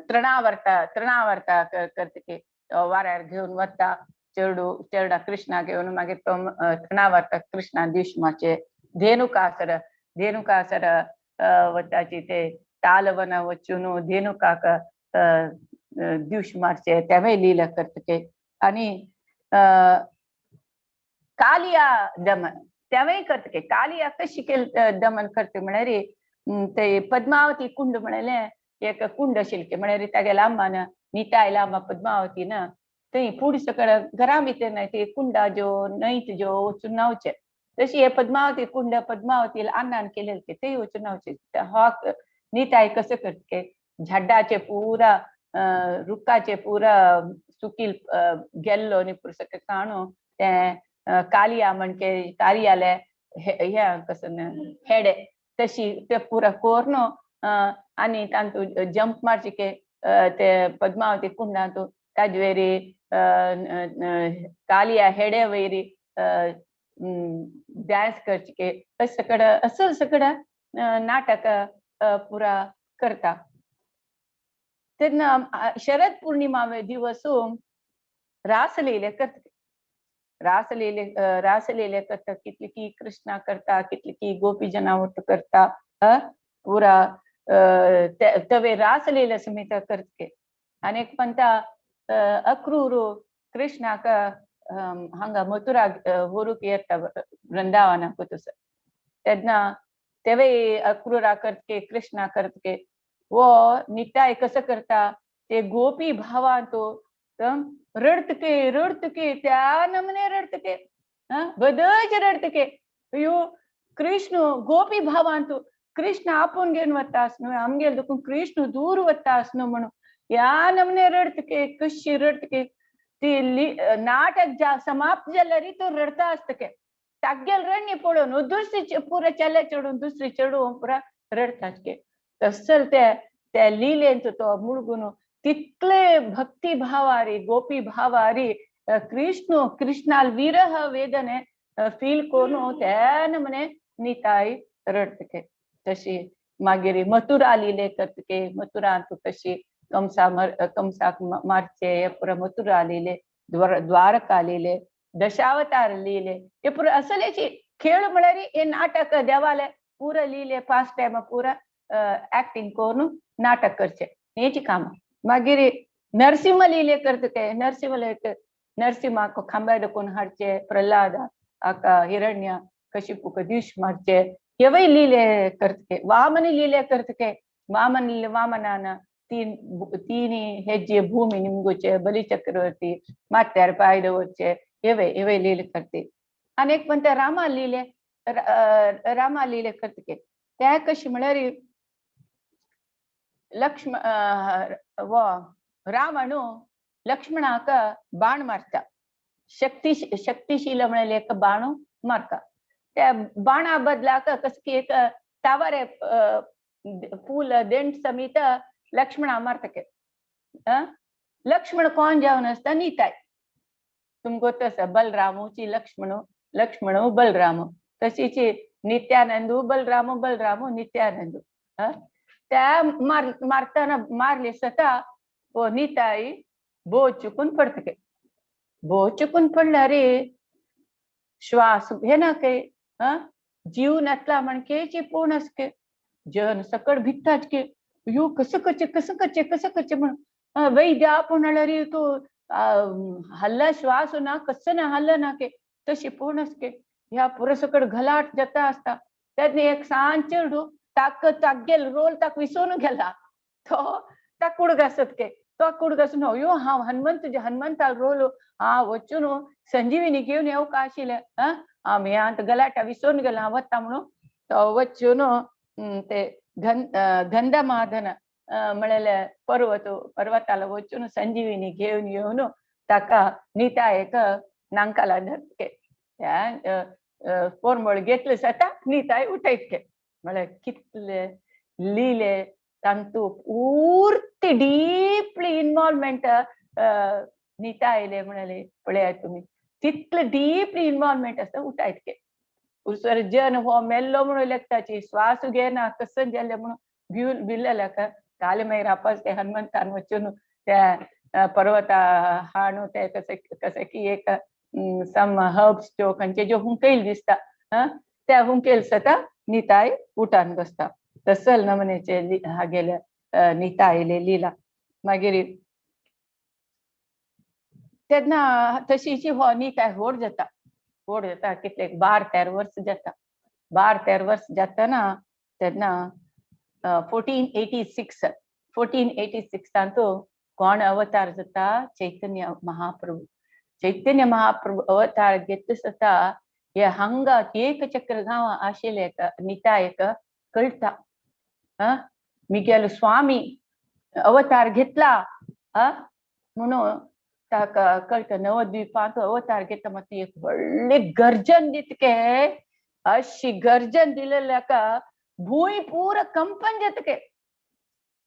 तृणावर्ता तृणावर्ता करतके, वाऱ्यार घेवन वता चेडू चेडा कृष्णा घेवन, मागीर तो तृणावर्ता कृष्णा दिश मारचे. धेनुकासर धेनुकासर वताची ते तालवन वचून धेनुकाक दिवश मारचे, तेवय लीला करतके. आनी कालिया दमन तेवय करतके. कालिया कशी केल दमन करते म्हळ्यार ते पद्मावती कुंड म्हणलें एक कुंड आशिल्लें म्हळ्यार तागेल्या अम्मान नितायला अम्मा पद्मावती ना थंय फुडें सकळ घरा भितर न्हय ते कुंडा ज्यो न्हंयत ज्यो वचून न्हांवचें. तशी हे पद्मावती कुंड पद्मावती अन्नान केलें थंय वचून न्हांवचें. हो निताय कसं करतके झाडाचे पुरा रुखाचे पुरा सुकील गेल्लो न्ही पुरसक काणू तें कालिया म्हणके कालियाले हे कसं हेडे तशी ते पुरा कोरून आनी तांतू जंप मारचे के ते पद्मावती कुंडांतू ताजे वयरी कालिया हेडे वयरी डांस करचे के अशें सगळं असं सगळं नाटक पुरा करता. तेन्ना शरद पूर्णिमा दिवस रासलीले करता, रासलीले रासलीले करता, कितली की कृष्णा करता, कितली की गोपी जनावट करता, पुरा तवे रासलीले समेत करते. आनी एक म्हणटा अक्रूर कृष्णाक हांगा मथुरा व्हरूंक येता वृंदावनाक तसो, तेन्ना तेवय अक्रूरा करतके कृष्णा करतके. वो निताय कसं करता ते गोपी भावान तो रडतके रडतके त्या नमने रडतके बदच रडतके. अयो कृष्ण गोपी भावान तो कृष्ण आपूण घेवन वता आसनो आमगेर देखून कृष्ण दूर वता आसनो म्हणून ह्या नमने रडतके कशी रडतके. ती नाटक जा समाप्त जाल्यार तो रडता आसतके, तागेल रडणी पळोवन दुसरी पुरा चेले चेडून दुसरी चेडूं पुरा रडताचके. तसल ते त्या लिलेंत तो मुळगून तितले भक्ती भावारी गोपी भावारी कृष्ण कृष्णाल विरह वेदने फील करून त्या नमने निताय रडतके. तशी मागीर मथुरा लिले करतके, मथुरांत कशी कंसा कंसाक मारचे हे पुरा मथुरा लिले, द्वारका लिले, दशावतार लिले, हे पुरा असलेची खेळ म्हळ्यार हे नाटक देवाले पुरा लिले पास्ट टायम पुरा ऍक्टिंग करून नाटक करचे हेची काम. मागीर नरसिंह लिले करतके, नरसिंह नरसिंहाक खांब्या दखून हाडचे, प्रल्हाद आका हिरण्य कशिपूक दिश मारचे, हेवय लिले करतके. वामन लिले करतके, वामन वामनान तीन तीन हेज्जे भूमी निमगुचे बली चक्रवर्ती माथ्यार पाय दवरचे, हेवय हेवय लिले करते. आनी एक म्हणटा रामा लिले रामा लिले करतके. ते कशी म्हळ्यार लक्ष्मण व रावणू लक्ष्मणाक बाण मारता, शक्ती शक्तिशील म्हळ्यार एक बाण मारता. त्या बाणा बदलाक कसं की एक तावारे फूल देंट समेत लक्ष्मणा मारतके. लक्ष्मण कोण जावन आसता निताय तुमकां तसं बलरामूची लक्ष्मण लक्ष्मण बलराम, तशीच नित्यानंदू बलराम बलराम नित्यानंदू. त्या मारताना मारले सता निताई बो चुकून पडतके. बो चुकून पडला रे श्वास घेना के जीव नसला म्हणकेची पूर्ण असके जन सकळ भित्ताच के यो कसं करचे कसं करचे कसं करचे म्हणून वैद्य आपण रे तो हल्ला श्वास ना कसं ना हल्ला ना के तशी पूर्ण असके ह्या पुरसकड घलाट जाता असता. त्यातनी एक सान चेडू ताक तागेल रोल ताक विसरून गेला तो ताक कुडगासत के तो कुडगासून यो हांव हनुमंत हनुमंताल रोल हा वचून संजीविनी घेवन येवंक आशिल्लें आमी आतां गलाटा विसरून गेला हांव वता म्हणून तो वचून ते गंधमादन म्हळेले पर्वत पर्वताला वचून संजीविनी घेवन येवन ताका नितायक नांकाला धरके त्या पोरमळ घेतले जाता निताय उठयतके. म्हळ्यार कितले लीले तांतू पूर्ती डीपली इन्वॉल्वमेंट नितायले म्हणाले पळयात तुमी तितले डीपली इन्वॉल्वमेंट आसता उठायतके उसर जन हो मेल्लो म्हणून लेखताची श्वास घेना कसं जाल्ले म्हणून भिवन भिल्लेल्या काले मागीर आपस ते हनुमंतान वचून त्या पर्वता हाणू ते कसे कसे की एक सम हर्ब्स ज्यो खंयचे ज्यो हुंकेल दिसता त्या हुंकेल सता निताय उठान बसता तसल नमनेचे हागेले नितायले लीला. मागीर तेन्ना तशीची हो निताय व्हड जाता व्हड जाता कितले 12-13 वर्स जाता. 12-13 वर्स जातना तेन्ना 1486 1486 कोण अवतार जाता चैतन्य महाप्रभू. चैतन्य महाप्रभू अवतार घेतले जाता हे हांगा एकचक्र गांव आशिल्ले नितायक कळटा मिगेलो स्वामी अवतार घेतला म्हणून ताका कळटा. नवद्वीपांत अवतार घेतला मात एक व्हडली गर्जन दितके अशी गर्जन दिलेल्या भूंय पुरा कंपन जातके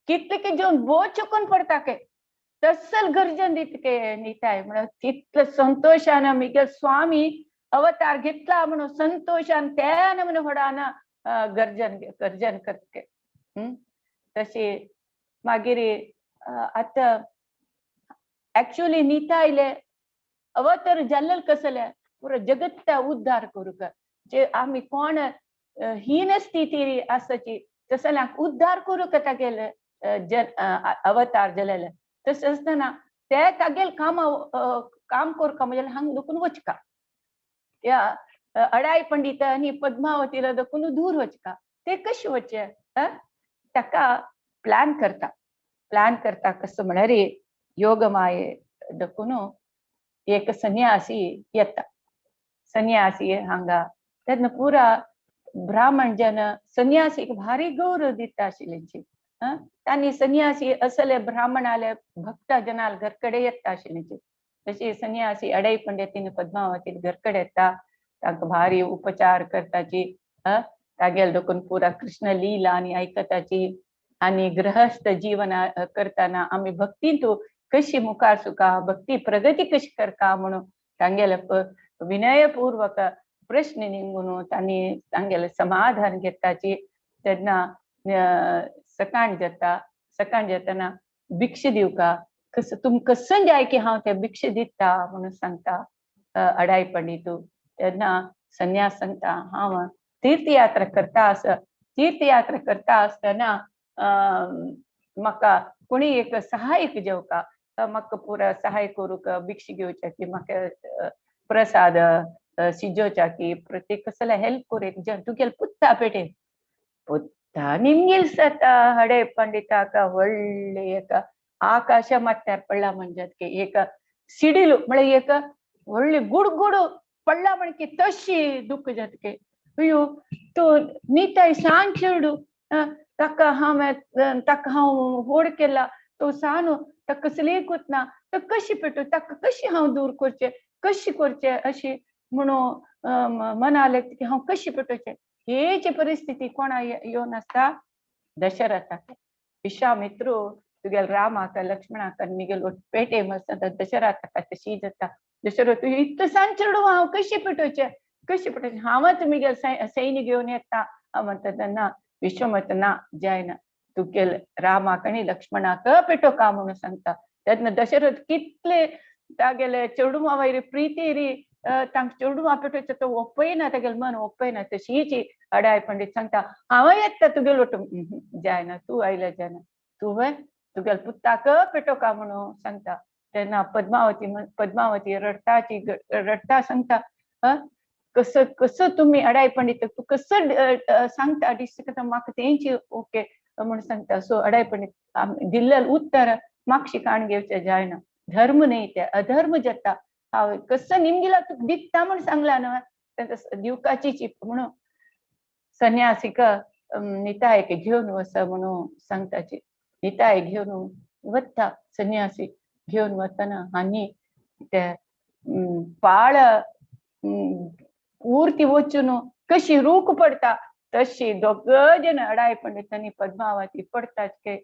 कितले की जेवन बो चुकून पडटा के तसल गर्जन दितके निताय म्हणून तितले संतोषान मिगेल स्वामी अवतार घेतला म्हणून संतोषान त्या म्हणून व्हडान गर्जन गर्जन करतके. तशी मागीर आतां एक्चुअली नितायले अवतार जाल्ले कसले पुरो जगत्ता उद्धार करूंक जे आमी कोण हीन स्थिती आसाची तसल्यांक उद्धार करूंक तागेले जन अवतार जालेले. तशें आसतना ते तागेले काम काम करूंक म्हणजे हांगा दुखून वचका ह्या अडाय पंडित आनी पद्मावतीला दुखून दूर वचका ते कशें वचचे ताका प्लॅन करता. प्लॅन करता कसो म्हळ्यार योगमाये दखून एक संन्यासी येता. संन्यासी हांगा तेन्ना पुरा ब्राह्मण जन संन्यासीक भारी गौरव दिता आशिल्ली. तांणी संन्यासी असले ब्राह्मणाले भक्त जनाल घरकडे येता आशिल्ली. तशी संन्यासी अडय पंडितीन पद्मावती घरकडे येता तांकां भारी उपचार करताची तागेल देखून पुरा कृष्ण लीला आनी आयकताची आनी गृहस्थ जीवन करतना आमी भक्तींतू कशी मुखार सुका भक्ती प्रगती कशी करता म्हणून तांगेले विनयपूर्वक प्रश्न निघून तांणी तांगेले समाधान घेताची. तेन्ना सकाळ जाता. सकाळ जातना भिक्षा दिवका कसं तुम कसं जाय की हांव ते भिक्षा दिता म्हणून सांगता अडाय पंडितू. तेन्ना संन्यास सांगता हांव तीर्थयात्रा करता आस तीर्थयात्रा करता आसतना म्हाका कोणी एक सहायक जेवका म्हाका पुरा सहाय करूंक भिक्षा घेवच्या की म्हाका प्रसाद शिजोवच्या की प्रत्येक कसले हेल्प करूं एक जन तुगेले पुत्ता पेटे पुत्ता निमगेल जाता हडे पंडिताक व्हडले एक आकाशा माथ्यार पडला म्हणजात की एक सिडील म्हळ्यार एक व्हडली गुडगुड पडला म्हण की तशी दुःख जात की अयो तो निताय सान चेडू ताका हांवें ताका हांव व्हड केला तो सान ताका कसलीय ना तो कशी पेटू ताका कशी हांव दूर करचें कशी करचें अशी म्हणून मना की हांव कशी पेटोवचें. हेची परिस्थिती कोणा येवन आसता दशरथाक. विश्वामित्र तुगेले रामाक लक्ष्मणाक मिगेल पेटे मसता दशरथाक तशी जाता. दशरथ इतलो सान चेडूं हांव कशी पेटोवचें कशी पेटोवचें हांवच मिगेल सैन्य घेवन येता हांव म्हणटा तेन्ना विश्वमत ना जायना तुगेले रामाक आनी लक्ष्मणाक पेटोवका म्हणून सांगता. तेन्ना दशरथ कितले तागेले चेडवां वयर प्रिती री तांकां चेडवां पेटोवचें तो ओपयना तागेलें मन ओपयना. तशीच अडाय पंडित सांगता हांव येता तुगेलो जायना तूं आयल्या जायना तुवें तुगेले पुताक पेटोवका म्हणून सांगता. तेन्ना पद्मावती पद्मावती रडटाची रडटा सांगता कसं कसं तुमी अडाय पंडित तूं कसं सांगता डिस्कता म्हाका तेंची ओके म्हणून सांगता. सो अडाय पंडित दिल्लें उत्तर मागशी काण घेवचें जायना धर्म न्ही ते अधर्म जाता हांव कसं निमगिला तुका दिता म्हूण सांगला न्हय तांकां दिवकाची म्हणून संन्यासीक नितायक घेवन वच म्हणून सांगताची. निताय घेवन वता संन्यासी घेवन वतना आनी ते पाळ पूर्ती वचून कशी रूख पडटा तशी दोग जण अडाय पंडितांनी पद्मावती पडतात के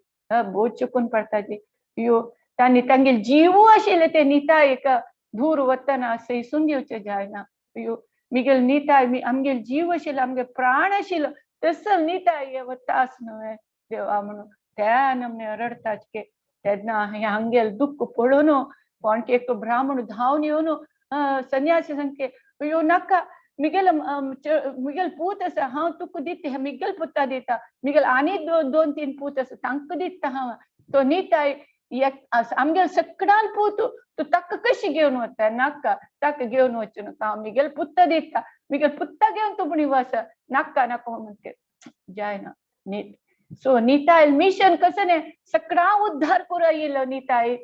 बोध चुकून पडताची यो तांणी तांगेल जीव आशिल्ले ते निताय एका धूर वतना सैसून घेवचे जायना यो मिगेल निताय आमगेल जीव आशिल्लो आमगेल प्राण आशिल्लो तसो निताय वतास न्हय देवा म्हणून त्या नमने रडताच के तेन्ना हांगेल दुःख पळोवन कोण एक ब्राह्मण धांवन येवन संन्यासी सांगके अयो नाका मिगेल मिगेल पूत आसा हांव तुका दिता मिगेल पुता दिता मिगेल आनी दोन तीन पूत आसा तांकां दिता हांव तो निताय आमगेल सकडान पूत तूं ताका कशी घेवन वता नाका ताका घेवन वचूं नाका हांव मिगेल पुता दिता मिगेल पुता घेवन तूं पुणी वच नाका नाका म्हणटे जायना. सो निताय मिशन कसं न्ही सगळा उद्धार करून येयलो निताय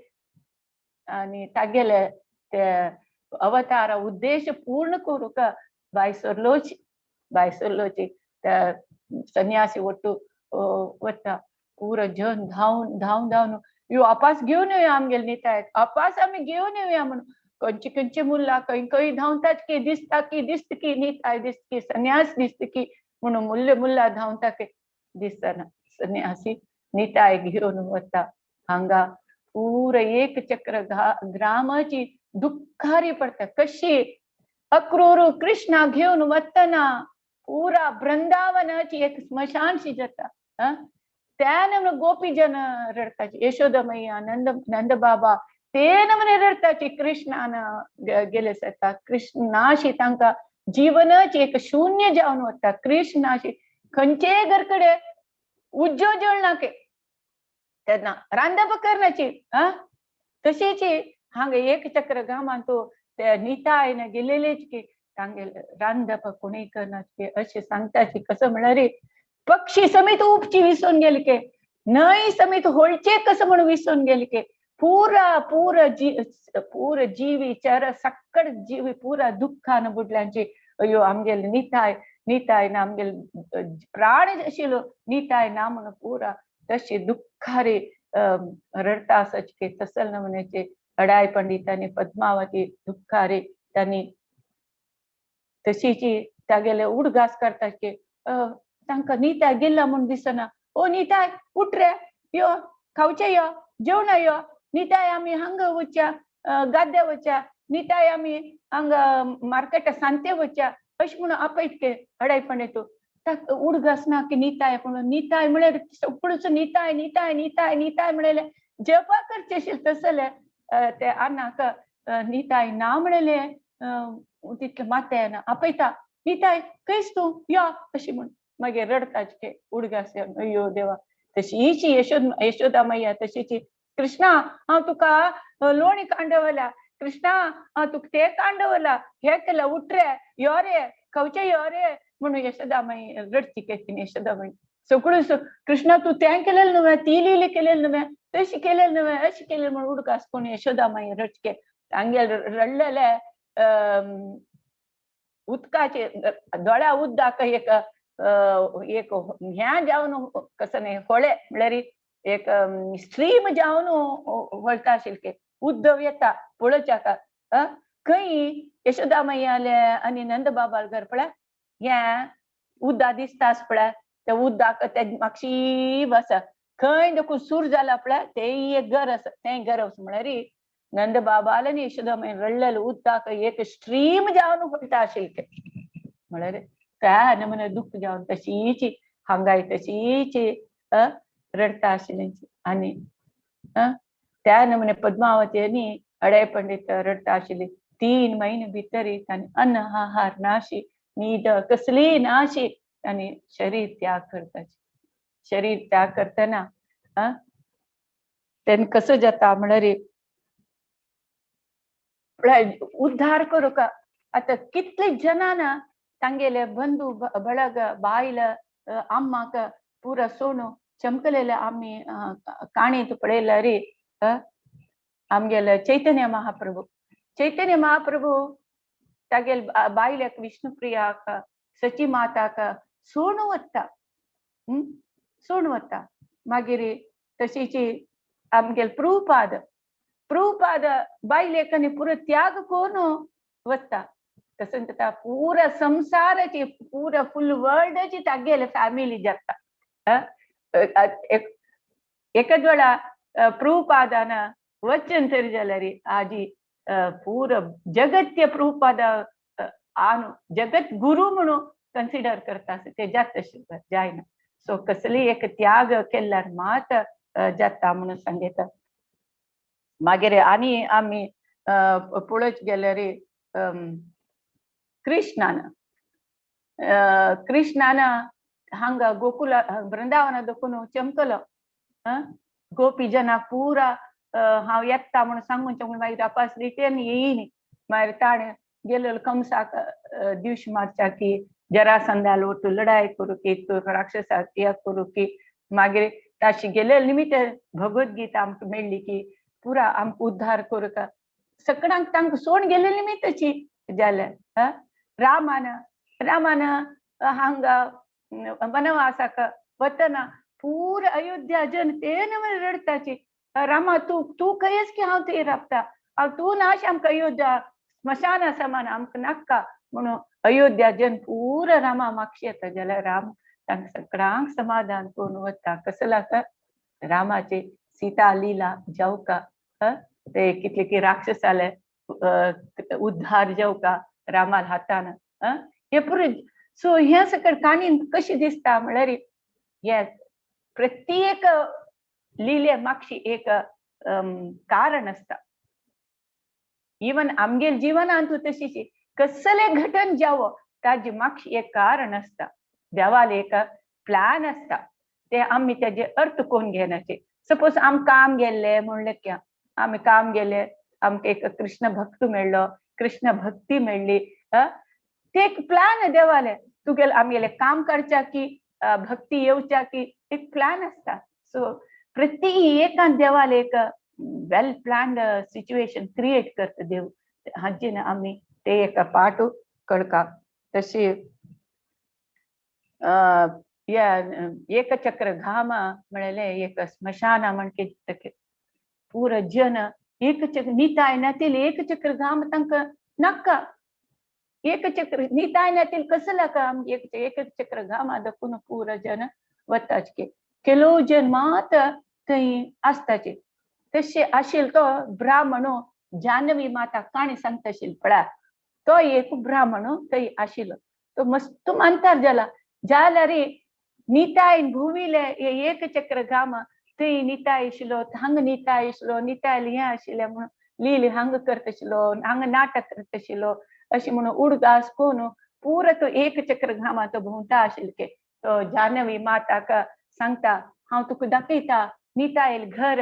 आनी तागेले ते अवतार उद्देश पूर्ण करूंक बाय सरलोची बाय सरलोची त्या संन्यासी ಒಟ್ಟು वता पुरो जन धांवन धांवन धांवन यो अपास घेवन येवया आमगेले नितायक अपास आमी घेवन येवया म्हणून खंयचे खंयचे मुल्ला खंय खंय धांवतात की दिसता की दिसता की निताय दिसता की संन्यास दिसता की म्हणून मुल्ले मुल्ला धांवता की दिसतना संन्यासी निताय घेवन वता. हांगा पुरो एक चक्र ग्रामाची दुःखारी पडटा कशी अक्रूर कृष्णा घेवन वतना पुरा वृंदावनाची एक स्मशानशी जाता. त्या नमन गोपीजन रडताची यशोदमय्या नंद नंद बाबा ते नमने रडताची कृष्णान गेले जाता कृष्णाशी तांकां जीवनाची एक शून्य जावन वता. कृष्णाशी खंयचेय घरकडे उज्जो जळना के तेन्ना रांदप करनाची तशीच हांगा एक चक्र गामान तो ते नितायन गेलेलेच की तांगेले रांदप कोणीय करनाचे अशें सांगताची कसं म्हळ्यार पक्षी समेत उपची विसरून गेले के न्हंय समेत होळचे कसं म्हणून विसरून गेले के पुरा पुरा जी पुरा जीवी चर सक्कड जीवी पुरा दुःखान बुडल्यांची अयो आमगेले निताय निताय ना आमगेले प्राण आशिल्लो निताय ना म्हणून पुरा तशी दुःखारे रडता आसाची की तसल नमुन्याचे अडाय पंडितांनी पद्मावती दुःखारे तांणी तशीची तागेले उडगास करतात की तांकां निताय गेला म्हूण दिसना. ओ निताय उठ रे यो खावचे यो जेवणा यो निताय आमी हांगा वचया गाद्या वचया निताय आमी हांगा मार्केटा सांते वचया अशें म्हणून आपयत के अडाय पंडित ताका उडगास ना की निताय पूण निताय म्हळ्यार सगळोच निताय निताय निताय निताय म्हणलें जपा करचें आशिल्लें तसलें ते आनाक निताय ना म्हणलें तितलें माथ्या येना आपयता निताय खंयच तूं यो अशें म्हण मागीर रडताच के उडगास येवन अय्यो देवा. तशीच यशोदा मैया तशीच कृष्णा हांव तुका लोणी कांडवला कृष्णा हांव तुका तें कांडवला हें केलां उठ रे यो रे खावचें यो रे म्हणून यशोदामाई रडची केली. यशोदामाई सगळ्यो कृष्णा तूं तें केलें न्हय ती लिली केलें न्हय तशें केलें न्हय अशें केलें म्हणून उडगास कोण यशोदामाई रडचे तांगेल रडलेले उदकाचे दोळ्या उदक एक एक ह्या जावन कसं न्ही होळे म्हळ्यार एक स्ट्रीम जावन वळटा आशिल्ले उद्दव येता पळोवच्याक खंय यशोदामय्याले आनी नंदबाबाल घर पळय हें उद्दा दिसता पळय त्या उद्दाक ते मातशी आसा खंय देखून सूर जाला पळय तेंय एक घर आसा तें घर आसा म्हळ्यार नंदबाबाल आनी यशोदामय्या रडलेले उदकाक एक स्ट्रीम जावन वळटा आशिल्ले म्हळ्यार त्या नमुने दुःख जावन तशीच हांगाय तशीच रडटा आशिल्ली आनी त्या नमुने पद्मावती आनी अडाय पंडित रडटा आशिल्ली 3 महिने भितर तांणी अन्न आहार नाशी न्हीद कसलीय नाशी तांणी शरीर त्याग करताची. शरीर त्याग करतना तेन्ना कसो जाता म्हळ्यार उद्धार करूंक आतां कितले जनां तांगेले बंधू ಬಳಗ बायल अम्माक पुरा सोणू चमकलेले आमी काणयेंत पळयल्यार आमगेले चैतन्य महाप्रभू चैतन्य महाप्रभू तागेल बायलेक विष्णुप्रियाक सची माताक सोणू वता सोणू वता. मागीर तशीच आमगेले प्रभुपाद प्रभुपाद बायलेक आनी पुरो त्याग करून वता. तसं जाता पुरा संसाराची पुरा फुल वर्ल्डाची तागेले फॅमिली जाता. एकच वेळा प्रभुपादान वचन तरी जाल्यार आजी पुरा जगत्य प्रभुपाद आनु जगत गुरु म्हणून कन्सिडर करता ते जाता जायना. सो कसली एक त्याग केल्यार मात जाता म्हणून सांगता. मागीर आनी आमी पळोवंक गेल्यार कृष्णान कृष्णान हांगा गोकुला वृंदावना दखून चमकलो गोपी जना पुरा हांव येता म्हणून सांगून चमकून मागीर वापस रिटर्न येयनी. मागीर ताणें गेलेलो कंसाक दिवश मारच्या की जरासंधाल ಒಟ್ಟು लढाई करू की राक्षसाक हे करू की मागीर ताशी गेलेले निमित्त भगवद्गीता आमकां मेळ्ळी की पुरा आमकां उद्धार करूका सगळ्यांक तांकां सोड गेलेले निमित्तची जालें. रामान रामान हांगा वनवासाक वतना पूरा अयोध्या जन तेन रडताची रामा तूं तूं खंयच की हांव थंय राबता हांव तूं नाश आमकां अयोध्या स्मशाना समान आमकां नाका म्हणून अयोध्या जन पुरा रामा मागशी येता जाल्यार राम तांकां सगळ्यांक समाधान करून वता. कसला रामाचे सीता लिला जावका ते कितले की राक्षसाले उद्धार जावका रामाल हातान हे पुरे. सो हे सगळं काणी कशी दिसता म्हळ्यार हे प्रत्येक लिले मागशी एक कारण आसता. इवन आमगेल जिवनांत तशीच कसले घटन जावो ताजे मागशी एक कारण आसता, देवाले एक प्लॅन आसता ते आमी तेजे अर्थ कोण घेनाचे. सपोज आम काम गेल्ले म्हणलें की आमी काम गेले आमकां एक कृष्ण भक्त मेळ्ळो, कृष्ण भक्ती मेळ्ळी, ते एक प्लॅन देवाले तुगेले आमगेले काम करच्या की भक्ती येवच्या की एक प्लॅन आसता. सो प्रत्येक एकान देवाले एक वेल प्लॅन्ड सिच्युएशन क्रिएट करता देव, हाजेन आमी ते एका पाठ कळका. तशी एकचक्र घाम म्हणले एक स्मशाना म्हणके पुरा जन एकचक्र निताय नातील एकचक्र घाम तांकां नाका. एकचक्र निताय नातील कसला काम एकचक्र घामा दखून पुरा जन वताचे केलो जन मात थंय आसताचे. तशें आशिल्लो तो ब्राह्मणो जानवी माता काणी सांगता आशिल्ली पळय तो एक ब्राह्मण थंय आशिल्लो तो मस्त मानतार जाला जाल्यार नितायन भुविले एकचक्र घाम थंय निताय आशिल्लो हांगा निताय आशिल्लो निताय हें आशिल्लें म्हणून लील हांगा करता आशिल्लो हांगा नाटक करता आशिल्लो अशें म्हणून उडगास कोण पुरा तो एकचक्र घामा तो भोंवता आशिल्ले. तो जानवी माताक सांगता हांव तुका दाखयता नितायल घर,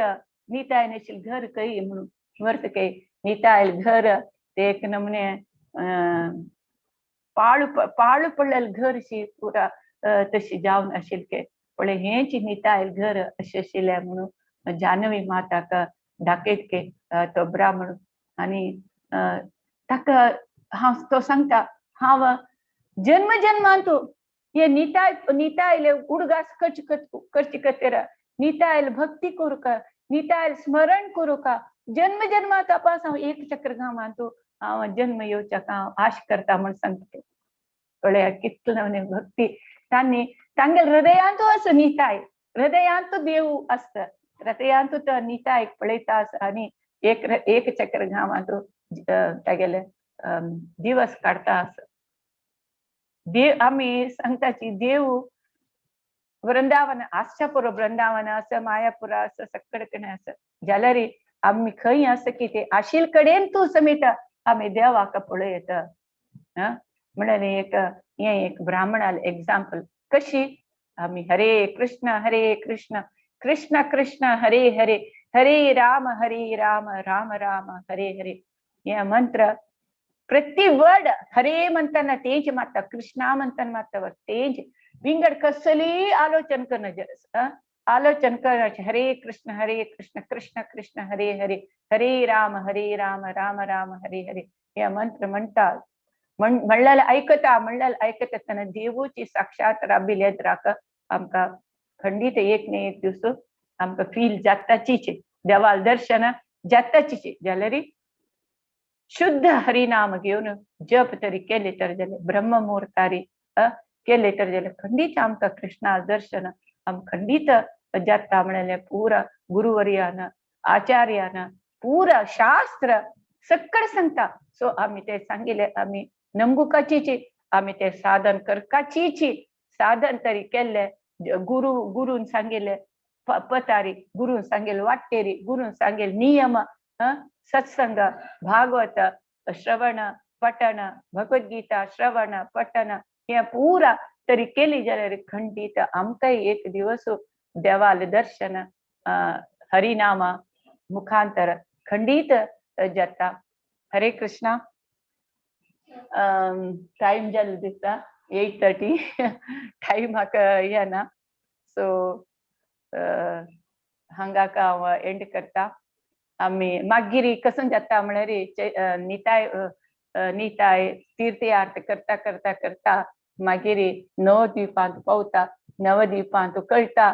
नितायन आशिल्लें घर खंय म्हणून व्हरता खंय नितायल घर ते एक नमुने पाळू पाळू पडलेलें घर शी पुरा तशी जावन आशिल्ले पळय हेंच नितायल घर अशें आशिल्लें म्हणून जानवी माताक दाखयत के तो ब्राह्मण. आनी ताका हांव तो सांगता हांव जन्म जन्मांतू हे निताय नितायले उडगास करचे करचे खातीर नितायल भक्ती करूका नितायल स्मरण करूका जन्म जन्मांत अपास हांव एक चक्र घामांतू हांव जन्म येवच्याक हांव आश करता म्हण सांगता. पळया कितलो भक्ती तांणी तांगेल हृदयांतू आसा निताय, हृदयांतू देव आसता, हृदयांतू तो निताय पळयता आसा आनी एक एक चक्र घामांतू तागेले दिवस काडटा आसा. देव आमी सांगताची देव वृंदावन आसच्या पुरो वृंदावन आसा मायापुरा आसा सगळे कडेन आसा जाल्यार आमी खंय आसा की ते आशिल कडेन तूं समेत आमी देवाक पळयता. म्हणल्यार एक हें एक ब्राह्मणाल एग्जाम्पल कशी आमी हरे कृष्ण कृष्ण कृष्ण कृष्ण हरे हरे हरे राम राम राम हरे हरे हे मंत्र प्रति वर्ड हरे म्हणताना तेज माता कृष्णा म्हणताना माता तेज विंगड कसली आलोचन करणं आलोचन करायचे हरे कृष्ण कृष्ण कृष्ण हरे हरे हरे राम राम राम हरे हरे हे मंत्र म्हणतात म्हणल्यार ऐकता म्हणल्यार ऐकता त्यांना देवूची साक्षात राबिल्ले राख आमकां खंडीत एक न्ही एक दिवस आमकां फील जाताचीच देवाल दर्शन जाताचीच जाल्यार शुद्ध हरिनाम घेवन जप तरी केले तर जाल्यार ब्रह्म मुहूर्तारी केले तर जाल्यार खंडीत आमकां कृष्णा दर्शन आम खंडीत जाता म्हणलें पुरा गुरुवर्यान आचार्यान पुरा शास्त्र सक्कड सांगता. सो आमी ते सांगिले आमी नमगुकाचीची आमी ते साधन करकाचीची साधन तरी केल्ले गुरु गुरून सांगिले पतारी गुरून सांगेल वाटेरी गुरून सांगेल नियम सत्संग भागवत श्रवण पठण भगवद्गीता श्रवण पठण हे पुरा तरी केली जाल्यार खंडीत आमकांय एक दिवस देवाले दर्शन हरिनामा मुखांतर खंडीत जाता. हरे कृष्णा. टायम जालो दिसता 8:30 टायम म्हाका येना. सो हांगाका हांव एंड करता. आमी मागीर कसं जाता म्हळ्यार निताय निताय तीर्थयात्रा करता करता करता मागीर नवद्वीपांत पावता. नवद्वीपांत कळटा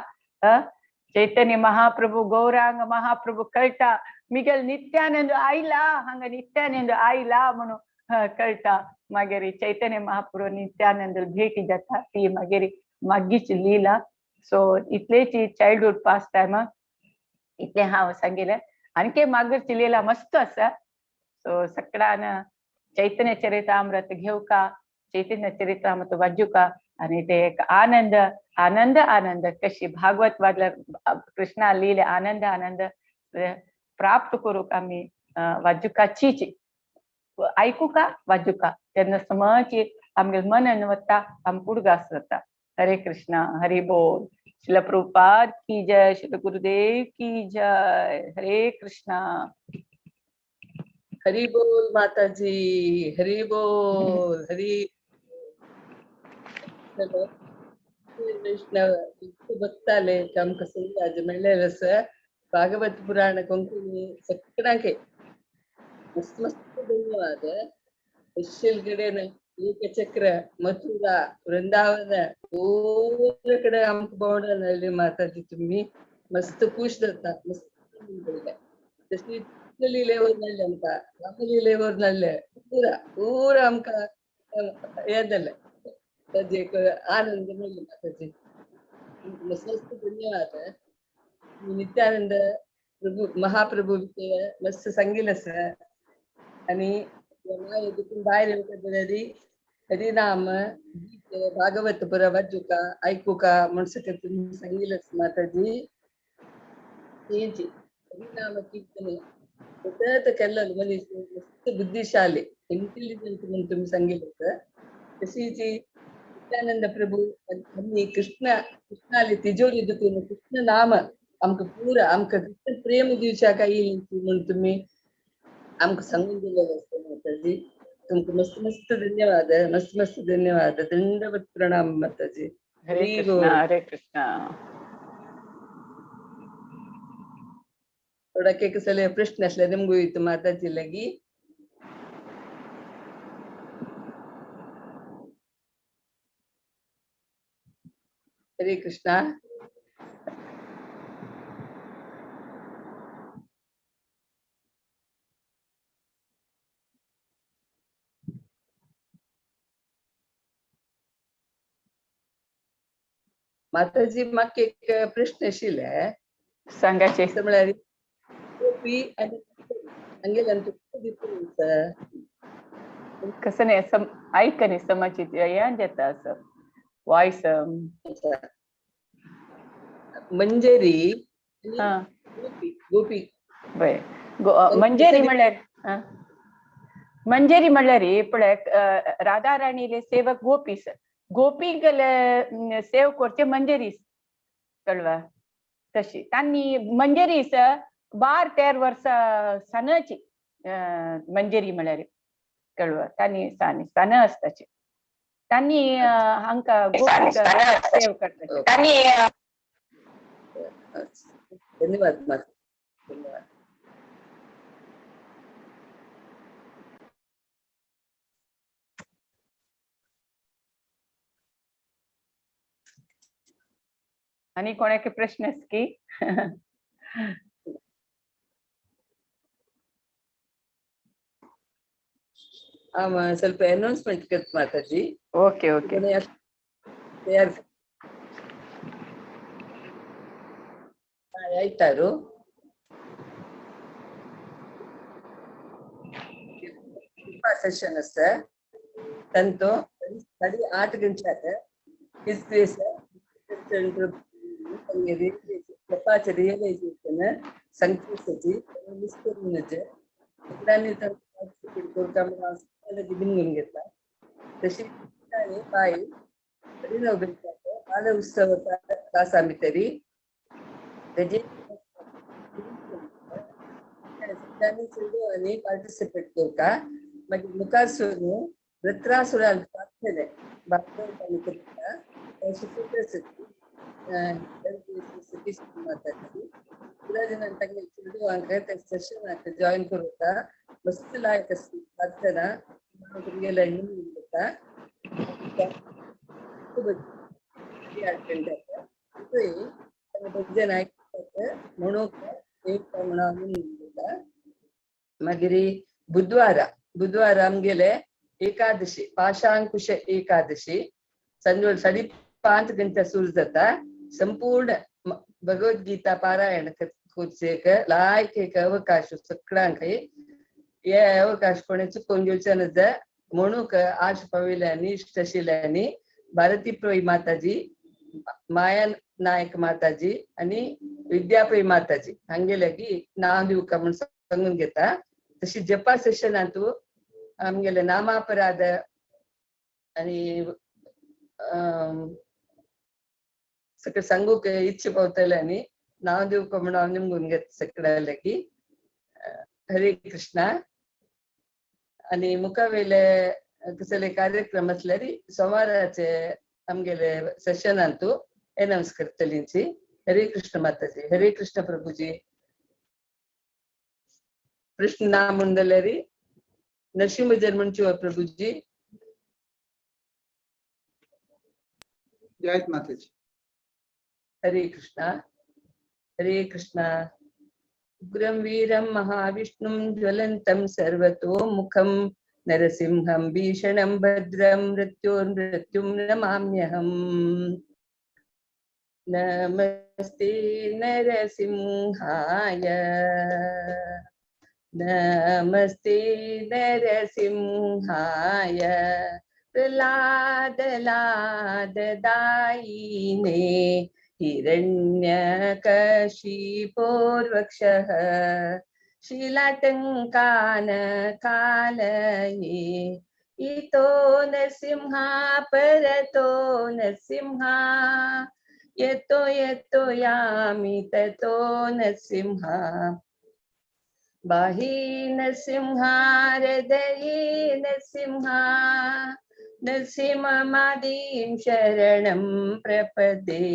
चैतन्य महाप्रभू गौरांग महाप्रभू कळटा मिगेल नित्यानंद आयला हांगा नित्यानंद आयला म्हणून कळटा. मागीर चैतन्य महाप्रभू नित्यानंद भेटी जाता ती मागीर मागीची लीला. सो इतलेची चाइल्डहुड पास टायम इतलें हांव सांगिलें. आणखी मागीरची लीला मस्त आसा. सो सकडान चैतन्य चरितामृत घेवका चैतन्य चरितामृत वाजुका आणि ते एक आनंद आनंद आनंद कशी भागवत वाजल्यार कृष्णा लिहिले आनंद आनंद प्राप्त करूक आमी वाजुकाचीच ऐकूका वाजुका तेन्ना समज आमगे मनन वता आम कुडगास जाता. हरे कृष्णा हरि बोल. श्रील प्रभुपाद की जय. श्रील गुरुदेव की जय. हरे कृष्णा. हरि बोल माताजी. हरि बोल. हरि वैष्णव भक्ताले आमकां संदाज मेळ्ळेलें आसा. भागवत पुराण कोंकणी सगळ्यांके मस्त मस्त धन्यवाद. स्पेशल कडेन एकचक्र मथुरा वृंदावन पूरा कडेन आमकां भोंवडान हाडली माताजी. तुमी मस्त खुश जाता मस्त तशी लिलेवर मेळ्ळें आमकां रामलिलेवर मेळ्ळें पुरा पुरा आमकां हें जालें ताजे एक आनंद मेळ्ळो माताजी. मस्त मस्त धन्यवाद. नित्यानंद प्रभू महाप्रभू विषय मस्त सांगितलं आसा. आनी देखून भायर येवका जाल्यार हरिनाम गीते भागवत पुरा वाचुका आयकुका म्हूण सगळें तुमी सांगितलं माताजी. तेंची हरिनाम कीर्तन सतत केल्लो मनीस मस्त बुद्धिशाली इंटेलिजंट म्हूण तुमी सांगितलं. तशीच नित्यानंद प्रभू आमी कृष्ण कृष्णाली तिजोरी देखून कृष्ण नाम आमकां पुरा आमकां कृष्ण प्रेम दिवच्याक येयली म्हूण तुमी आमकां सांगून दिलेलें आसा माताजी. तुमकां मस्त मस्त धन्यवाद. मस्त मस्त धन्यवाद. दंडवत प्रणाम माताजी. हरे कृष्णा हरे कृष्णा. थोडा एक सले प्रश्न आसले निमगू येता माताजी लागी. हरे कृष्णा. माताजी म्हाका एक प्रश्न आशिल्ले सांगाचे म्हळ्यार गोपी आनी हांगेल्यान डिफरन्स कसं नाही ऐक नाही समज हें जाता असं वॉयस मंजेरी गोपी गोपी बरें मंजेरी म्हणल्यार मंजेरी म्हणल्यार पळय राधा राणीले सेवक गोपीस गोपीक सेव करचे मंजेरीस कळवा तशी तांणी मंजेरीस 12-13 वर्सां सानाची मंजेरी म्हळ्यार कळवा तांणी सान सान आसताची तांणी हांकां गोपीक सेव करता. धन्यवाद धन्यवाद. आणि कोणाके प्रश्न आस की? ಸ್ವಲ್ಪ ಅನೌನ್ಸ್ಮೆಂಟ್ करता माताजी. Okay okay. ಆಯ್ತಾರು ಸೆಷನ್ ಅಷ್ಟೇ ತಂತು 8:30 ಗಂಟೆ ರಿಯಲೈಸೇಷನ್ ಸಂಕೇತ तशी बाई बाल उत्सव तास आमी तरी आनी पार्टिसिपेट करता. मागीर मुखार सरून वृत्रासुरान प्रार्थने सेशन जॉईन करूता मस्त लायक प्रार्थना भजन म्हणून एक म्हणून मागीर बुधवार बुधवार आमगेले एकादशी पाशांकुश एकादशी संजोळ 5:30 गंटे सुरू जाता. संपूर्ण भगवद्गीता पारायण करचे लायक एक अवकाश सगळ्यांक हे अवकाश कोणे चुकोवन घेवचे नज म्हणूक आश पाविल्यांनी इश्ट आशिल्ल्यांनी भारती प्रवी माताजी, माया नायक माताजी आनी विद्याप्रवी माताजी हांगेले की नांव दिवका म्हूण सांगून घेता. तशी जपा सेशनांतू आमगेले नामापराध आनी सगळें सांगूक इच्छा पावतले आनी नांव दिवका म्हूण हांव निमगून घेता सगळ्यांक की. हरे कृष्णा. आनी मुखावेले कसले कार्यक्रम आसल्यार सोमाराचे आमगेले सेशनांतू अनाउन्स करतलींची. हरे कृष्ण माताजी, हरे कृष्ण प्रभुजी. प्रश्न ना म्हूण जाल्यार नरसिंह भजन म्हणची प्रभुजी. जय माताजी. हरे कृष्णा हरे कृष्णा. उग्रं वीरं महाविष्णुं ज्वलन्तं सर्वतोमुखं नरसिंहं भीषणं भद्रं मृत्योर्मृत्युं नमाम्यहम्. नमस्ते नरसिंहाय नमस्ते नरसिंहाय प्रह्लाद लाद दायिने हिरण्यकशिपोर्वक्षः शिलाटङ्कान कालये इतो नरसिंहा परतो नरसिंहा यतो यतो यामि ततो नरसिंहा बाही नरसिंहा हृदये नरसिंहा नरसिंहमादीं शरणं प्रपदे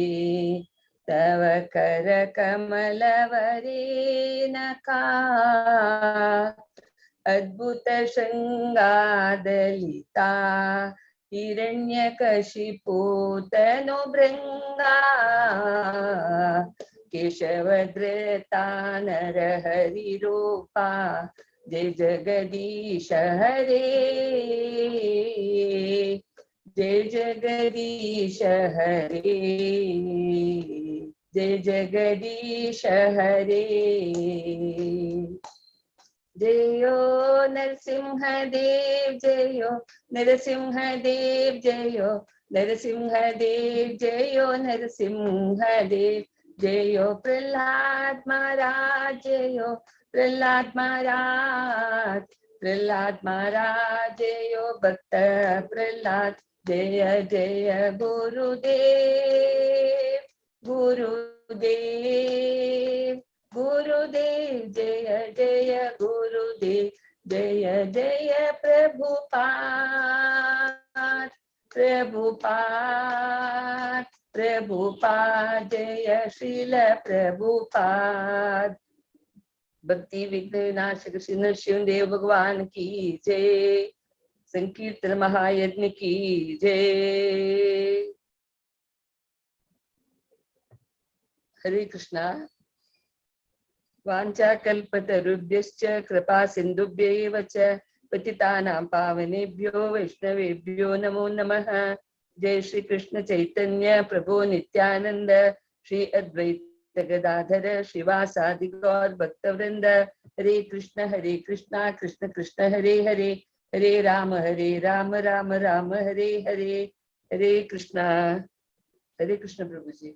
तव करकमलवरे नका अद्भुत शृंगादलिता हिरण्यकशिपूतनुभृंगा केशवधृता नरहरिरूपा जय जगदीश हरे जय जगदीश हरे जय जगदीश हरे. जयो नरसिंहदेव जयो नरसिंहदेव जयो नरसिंहदेव जयो नरसिंहदेव जयो प्रहलाद महाराज जयो प्रहलाद महाराज प्रहलाद महाराज जयो भक्त प्रहलाद जय जय गुरुदेव गुरुदेव गुरुदेव जय जय गुरुदेव जय जय प्रभुपाद प्रभुपाद प्रभुपाद जय श्रील प्रभुपाद. भक्ति विघ्न विनाशक श्री नरसिंह देव भगवान की जय. संकीर्तन महायज्ञ की जय. हरे कृष्णा. वाञ्छा कल्पतरुभ्यश्च कृपा सिन्धुभ्यैव च पतितानां पावनेभ्यो वैष्णवेभ्यो नमो नमः। जय श्री कृष्ण चैतन्य प्रभु नित्यानंद श्री अद्वैत गदाधर श्रीवासादि गौर भक्तवृंद। हरे कृष्ण कृष्ण कृष्ण हरे हरे, हरे राम राम राम हरे हरे। हरे कृष्णा, हरे कृष्ण प्रभु जी।